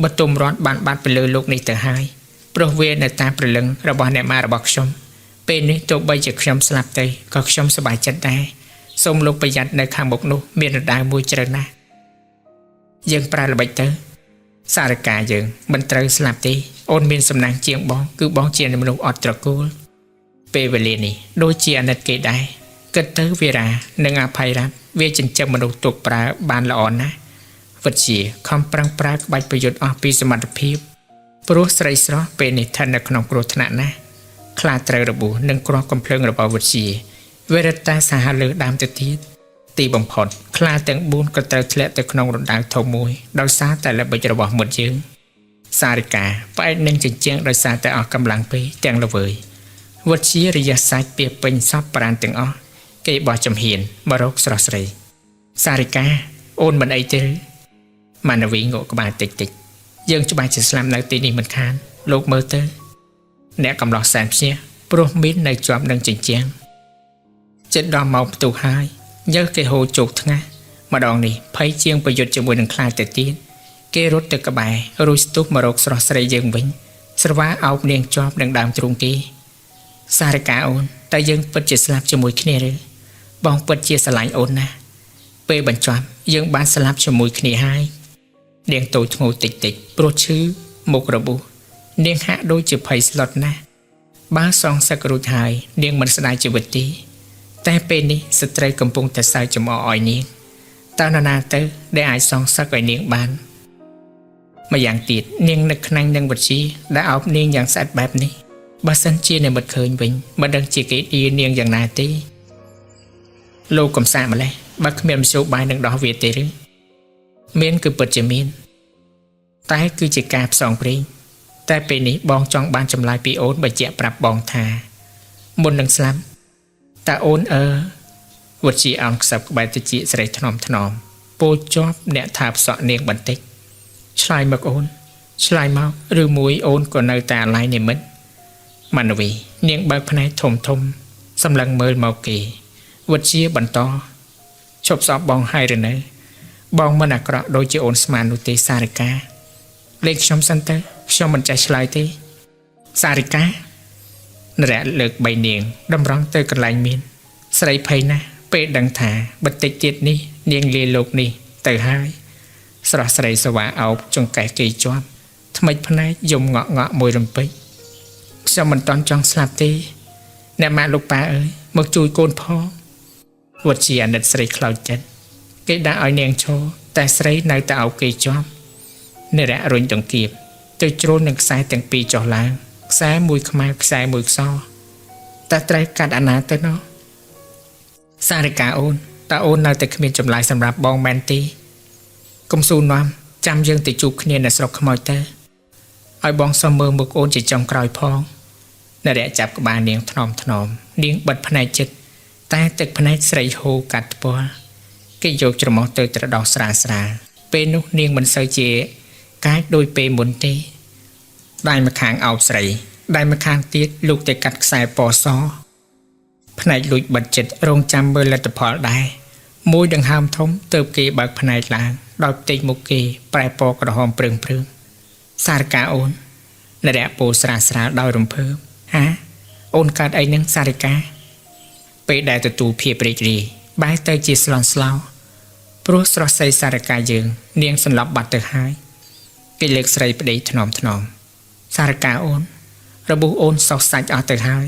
បទុមរតបានបាត់ពីលើលោកនេះទៅហើយព្រោះវានៅតាមព្រលឹងរបស់អ្នកម៉ារបស់ខ្ញុំពេលនេះទោះបីជាខ្ញុំស្លាប់ទៅក៏ខ្ញុំសប្បាយចិត្តដែរសូមលោកប្រយ័ត្ននៅខាងមុខនោះមានរណ្ដៅមួយជ្រៅណាស់យើងប្រើល្បិចទៅសារកាយើងមិនត្រូវស្លាប់ទេអូនមានសំណាងជាងបងគឺបងជាមនុស្សអត់ត្រកូលពេលវេលានេះដូចជាអាណិតគេដែរគិតទៅវីរានិងអភ័យរ៉ាប់វាចិញ្ចឹមមនុស្សទុកប្រើបានល្អណាស់វិទ្យាខំប្រឹងប្រើក្បាច់ប្រយុទ្ធអស់ពីសមត្ថភាពព្រោះស្រីស្រស់ពេលនេះស្ថិតនៅក្នុងគ្រោះថ្នាក់ណាស់ខ្លាត្រូវរបួសនិងគ្រោះកំភ្លើងរបស់វិទ្យាវារឹតតែសាហាវលើដើមទៅទៀតទីបំផុតខ្លាទាំង4ក៏ត្រូវធ្លាក់ទៅក្នុងរណ្ដៅធំមួយដោយសារតែល្បិចរបស់មុតយើងសារិកាផ្អែកនឹងជញ្ជាំងដោយសារតែអស់កម្លាំងពេកទាំងល្វើយវិទ្យារយៈសាច់ពីពេញសពប្រានទាំងអស់គេបោះចំហៀនមករកស្រស់ស្រីសារិកាអូនមិនអីទេឬម៉ានវីងក់ក្បាលតិចតិចយើងច្បាស់ជាស្លាប់នៅទីនេះមិនខានលោកមើលទៅអ្នកកំឡោះសែនភ្ញាក់ព្រោះមីននៅជាប់នឹងជញ្ជាំងចិត្តដល់ម៉ោងផ្ទុះហើយញើសគេហូរជោគថ្ងាសម្ដងនេះភ័យជាងប្រយុទ្ធជាមួយនឹងខ្លាទៅទៀតគេរត់ទៅក្បែររួចស្ទុះមករកស្រស់ស្រីយើងវិញស្រវាអោបនាងជាប់នឹងដើមទ្រូងគេសារកាអូនតើយើងពិតជាស្លាប់ជាមួយគ្នាឬបងពិតជាស្រឡាញ់អូនណាស់ពេលបញ្ចប់យើងបានស្លាប់ជាមួយគ្នាហើយនាងតូចធ្ងោតិចតិចព្រោះឈឺមុខរបួសនាងហាក់ដូចជាភ័យស្លុតណាស់បើសងសឹករួចហើយនាងមិនស្ដាយជីវិតទេតែពេលនេះស្ត្រីកំពុងតែសើចចំអកឲ្យនាងតើនរណាទៅដែលអាចសងសឹកឲ្យនាងបានម្យ៉ាងទៀតនាងនឹកខ្នាញ់នឹងវិទ្យាដែលអោបនាងយ៉ាងស្អិតបែបនេះបើសិនជាអ្នកមិនឃើញវិញមិនដឹងជាគេដៀនាងយ៉ាងណាទេលោកកំសាកម្លេះបើគ្មានមធ្យោបាយនឹងដោះវាទេឬ មានគឺពិតជាមាន តែគឺជាការផ្សងព្រេងតែពេលនេះបងចង់បានចម្លើយពីអូនបញ្ជាក់ប្រាប់បងថាមុននឹងស្លាប់តើអូនអឺវុជាអង្គខ្សឹបក្បែរតិចស្រីថ្នមថ្នមពោលជាប់អ្នកថាផ្សក់នាងបន្តិចឆ្លើយមកអូនឆ្លើយមកឬមួយអូនក៏នៅតែអាឡ័យនិមិត្តម៉ាណវីនាងបើកភ្នែកធំធំសម្លឹងមើលមកគេវុជាបន្តឈប់ស្អប់បងហើយឬនៅបងមិនអាក្រក់ដូចជាអូនស្មាននោះទេសារិកាលេខខ្ញុំសិនទៅខ្ញុំមិនចេះឆ្លើយទេសារិកានរៈលើកបីនាងតម្រង់ទៅកន្លែងមានស្រីភ័យណាស់ពេលដឹងថាបន្តិចទៀតនេះនាងលាលោកនេះទៅហើយស្រស់ស្រីសវ៉ាអោបចង្កេះគេជាប់ថ្មិចភ្នែកយំងក់ងក់មួយរំពេចខ្ញុំមិនតន់ចង់ស្លាប់ទេអ្នកម៉ាក់លោកប៉ាអើយមកជួយកូនផងវត្តជាអាណិតស្រីខ្លោចចិត្តគេដាក់ឲ្យនាងឈរតែស្រីនៅតែអោបគេជាប់នរៈរុញដង្កៀបទៅជ្រុលនឹងខ្សែទាំងពីរចុះឡើងខ្សែមួយខ្មៅខ្សែមួយខ្សោតែត្រូវកាត់អាណាទៅណោះសារិកាអូនតើអូននៅតែគ្មានចម្លើយសម្រាប់បងមែនទេកុំស៊ូនាំចាំយើងទៅជួបគ្នានៅស្រុកខ្មោចទៅឲ្យបងសុំមើលមុខអូនជាចុងក្រោយផងនរៈចាប់ក្បាលនាងថ្នមថ្នមនាងបិទភ្នែកចិត្តតែទឹកភ្នែកស្រីហូរកាត់ថ្ពាល់គេយកច្រមុះទៅត្រដោះស្រាលស្រាលពេលនោះនាងមិនសូវជាកាចដូចពេលមុនទេដៃម្ខាងអោបស្រីដៃម្ខាងទៀតលោកទៅកាត់ខ្សែពណ៌សភ្នែកលួចបិទចិត្តរងចាំមើលលទ្ធផលដែរមួយដង្ហើមធំទៅគេបើកភ្នែកឡើងដោយផ្ទៃមុខគេប្រែពណ៌ក្រហមព្រឹងព្រឹងសារកាអូននរៈពោលស្រាលស្រាលដោយរំភើបហាអូនកើតអីនឹងសារិកាពេលដែលទទួលភាពរីករាយបែរទៅជាស្លន់ស្លោព្រោះស្រស់ស្រីសារិកាយើងនាងសន្លប់បាត់ទៅហើយគេលើកស្រីប្តីថ្នមថ្នមសារកាអូនរបួសអូនសោះសាច់អស់ទៅហើយ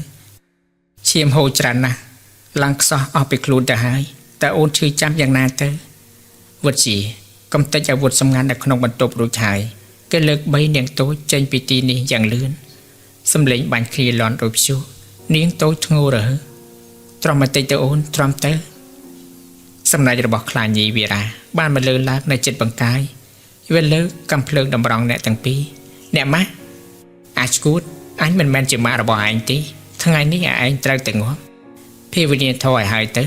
ឈាមហូរច្រើនណាស់ឡើងខ្សោះអស់ពីខ្លួនទៅហើយតើអូនឈឺចាំយ៉ាងណាទៅវុទ្ធាកំតិចអាវុធសម្ងាត់នៅក្នុងបន្ទប់រួចហើយគេលើកបីនាងតូចចេញពីទីនេះយ៉ាងលឿនសំលេងបាញ់ឃ្លាលន់ដូចព្យុះនាងតូចធ្ងោររើទ្រាំបន្តិចទៅអូនទ្រាំទៅសម្ដេចរបស់ខ្លាញីវីរ៉ាបានមកលើឡើងនៅចិត្តបង្កាយវាលើកកំភ្លើងតម្រង់អ្នកទាំងពីរអ្នកម៉ាស់អាចឈួតអញមិនមែនជាម៉ាក់របស់ឯងទេថ្ងៃនេះឯងត្រូវតែងាប់ភាវនាធរឲ្យហើយទៅ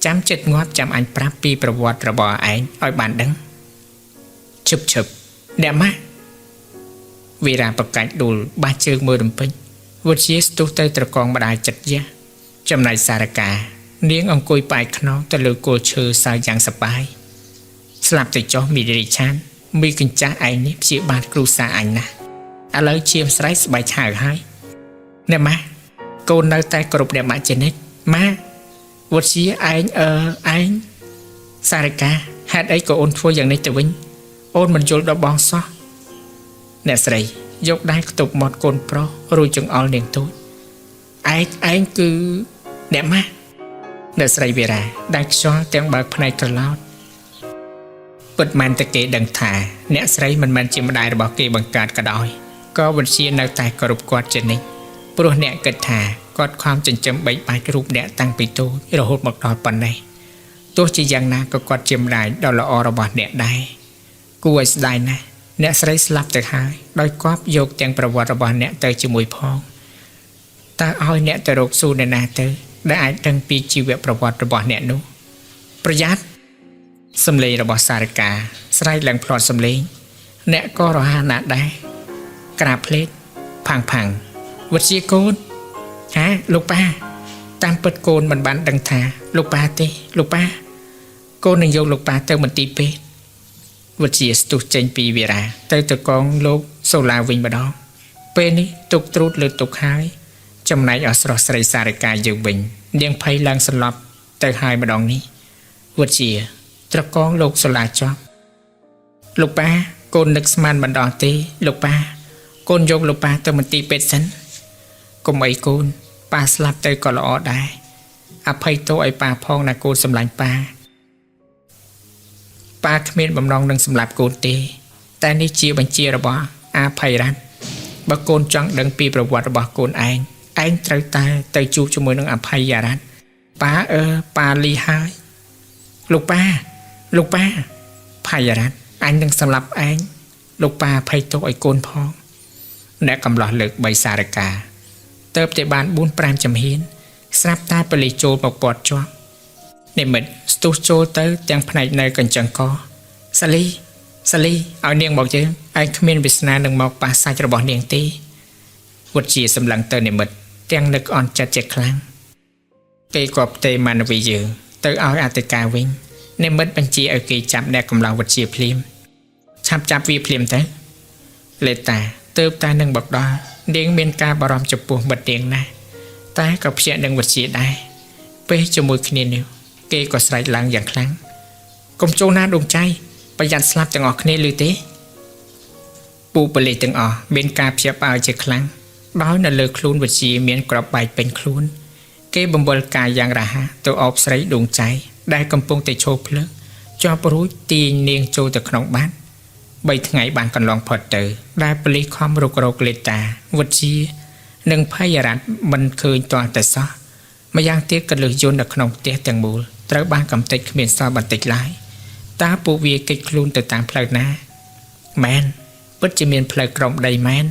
ចាំចិត្តងាប់ចាំអញប្រាប់ពីប្រវត្តិរបស់ឯងឲ្យបានដឹងឈឹបឈឹបអ្នកម៉ាស់វីរ៉ាប្រកាច់ដួលបាសជើងមួយរំពេចវុទ្យាស្ទុះទៅត្រកងម្ដាយចិត្តយ៉ាស់ចំណែកសារកានាងអង្គុយប៉ែកខ្នងទៅលើគល់ឈើសើយ៉ាងសប្បាយស្លាប់ទៅចុះមីរីឆានមីកញ្ចាស់ឯងនេះព្យាបាទគ្រូសាអញណាស់ឥឡូវឈាមស្រែកស្បែកឆៅហើយអ្នកម៉ាស់កូននៅតែគោរពអ្នកម៉ាក់ជានិច្ចម៉ាវុទ្យាឯងអឺឯងសារកាហេតុអីក៏អូនធ្វើយ៉ាងនេះទៅវិញអូនមិនយល់ដល់បងសោះអ្នកស្រីយកដៃខ្ទប់មាត់កូនប្រុសរួចចង្អុលនាងទូចឯងឯងគឺអ្នកម៉ាស់អ្នកស្រីវីរ៉ាដែលខ្យល់ទាំងបើកភ្នែកក្រឡោតពិតមែនតែគេដឹងថាអ្នកស្រីមិនមែនជាម្ដាយរបស់គេបង្កើតក៏ដោយក៏វិទ្យានៅតែគោរពគាត់ជានិច្ចព្រោះអ្នកគិតថាគាត់ខំចិញ្ចឹមបីបាច់រូបអ្នកតាំងពីតូចរហូតមកដល់ប៉ុណ្ណេះទោះជាយ៉ាងណាក៏គាត់ជាម្ដាយដ៏ល្អរបស់អ្នកដែរគួរឲ្យស្ដាយណាស់អ្នកស្រីស្លាប់ទៅហើយដោយគប់យកទាំងប្រវត្តិរបស់អ្នកទៅជាមួយផងតើឲ្យអ្នកទៅរកស៊ូអ្នកណាទៅដែលអាចដឹងពីជីវប្រវត្តិរបស់អ្នកនោះប្រយ័ត្នសំឡេងរបស់សារកាស្រែកឡើងផ្លាត់សំឡេងអ្នកក៏រហ័សណាស់ដែរក្រាបភ្លេតផាំងផាំងវុទ្យាកូនហាលោកប៉ាតាមពិតកូនមិនបានដឹងថាលោកប៉ាទេលោកប៉ាកូននឹងយកលោកប៉ាទៅមន្ទីរពេទ្យវុទ្យាស្ទុះចេញពីវីរ៉ាទៅតកងលោកសូឡាវិញម្ដងពេលនេះទុកត្រួតលើទុកហើយចំណែកអស្រស់ស្រីសារកាយើងវិញនាងភ័យឡើងសន្លប់ទៅហើយម្ដងនេះវុទ្យាត្រកងលោកសូឡាជាប់លោកប៉ាកូននឹកស្មានមិនដល់ទេលោកប៉ាកូនយកលោកប៉ាទៅមន្ទីរពេទ្យសិនកុំអីកូនប៉ាស្លាប់ទៅក៏ល្អដែរអភ័យទោសឲ្យប៉ាផងណាកូនសម្លាញ់ប៉ាប៉ាគ្មានបំណងនឹងសម្លាប់កូនទេតែនេះជាបញ្ជារបស់អាភ័យរ៉ាត់បើកូនចង់ដឹងពីប្រវត្តិរបស់កូនឯងឯងត្រូវតែទៅជួបជាមួយនឹងអភ័យរ៉ាត់ប៉ាអើប៉ាលីហើយលោកប៉ាលោកប៉ាភ័យរ៉ាត់ អញនឹងសម្លាប់ឯងលោកប៉ាអភ័យទោសឲ្យកូនផងអ្នកកំឡោះលើកបីសារកាទៅតែបាន4 5ចំហៀនស្រាប់តែប៉ូលីសចូលមកពាត់ជាប់និមិត្តស្ទុះចូលទៅទាំងផ្នែកនៅកញ្ចឹងកសាលីសាលីឲ្យនាងមកយើងឯងគ្មានវាសនានឹងមកប៉ះសាច់របស់នាងទេវុតជាសម្លឹងទៅនិមិត្តទាំងនឹកអន់ចិត្តជាខ្លាំងគេក៏ផ្ទេរម៉ានវីយើងទៅឲ្យអតិកាវិញនិមិត្តបញ្ជាឲ្យគេចាប់អ្នកកំឡោះវុតជាភ្លាមឆាប់ចាប់វាភ្លាមទៅលេតាទៅតែនឹងបកដល់នាងមានការបារម្ភចំពោះមិត្តនាងណាស់តែក៏ភ្ញាក់នឹងវិទ្យាដែរពេលជាមួយគ្នានេះគេក៏ស្រែកឡើងយ៉ាងខ្លាំងកុំចូលណាដួងចៃប្រយ័ត្នស្លាប់ទាំងអស់គ្នាឬទេពូប៉ូលីសទាំងអស់មានការភ្ញាក់ផ្អើលជាខ្លាំងដោយនៅលើខ្លួនវិទ្យាមានក្របបែកពេញខ្លួន គេបង្វិលកាយយ៉ាងរហ័សទៅអោបស្រីដួងចៃដែលកំពុងតែឈរភ្លើងជាប់រួចទាញនាងចូលទៅក្នុងបាត បីថ្ងៃបានកន្លងផុតទៅ ដែលប៉ូលីសខំរុករកលេតាវុទ្យានិងភយរ៉ាត់មិនឃើញទាល់តែសោះម្យ៉ាងទៀតកលឹះយន្តនៅក្នុងផ្ទះទាំងមូលត្រូវបានកំទេចគ្មានសល់បន្តិចឡើយតើពួកវាគេចខ្លួនទៅតាមផ្លូវណាមែនពិតជាមានផ្លូវក្រោមដីមែន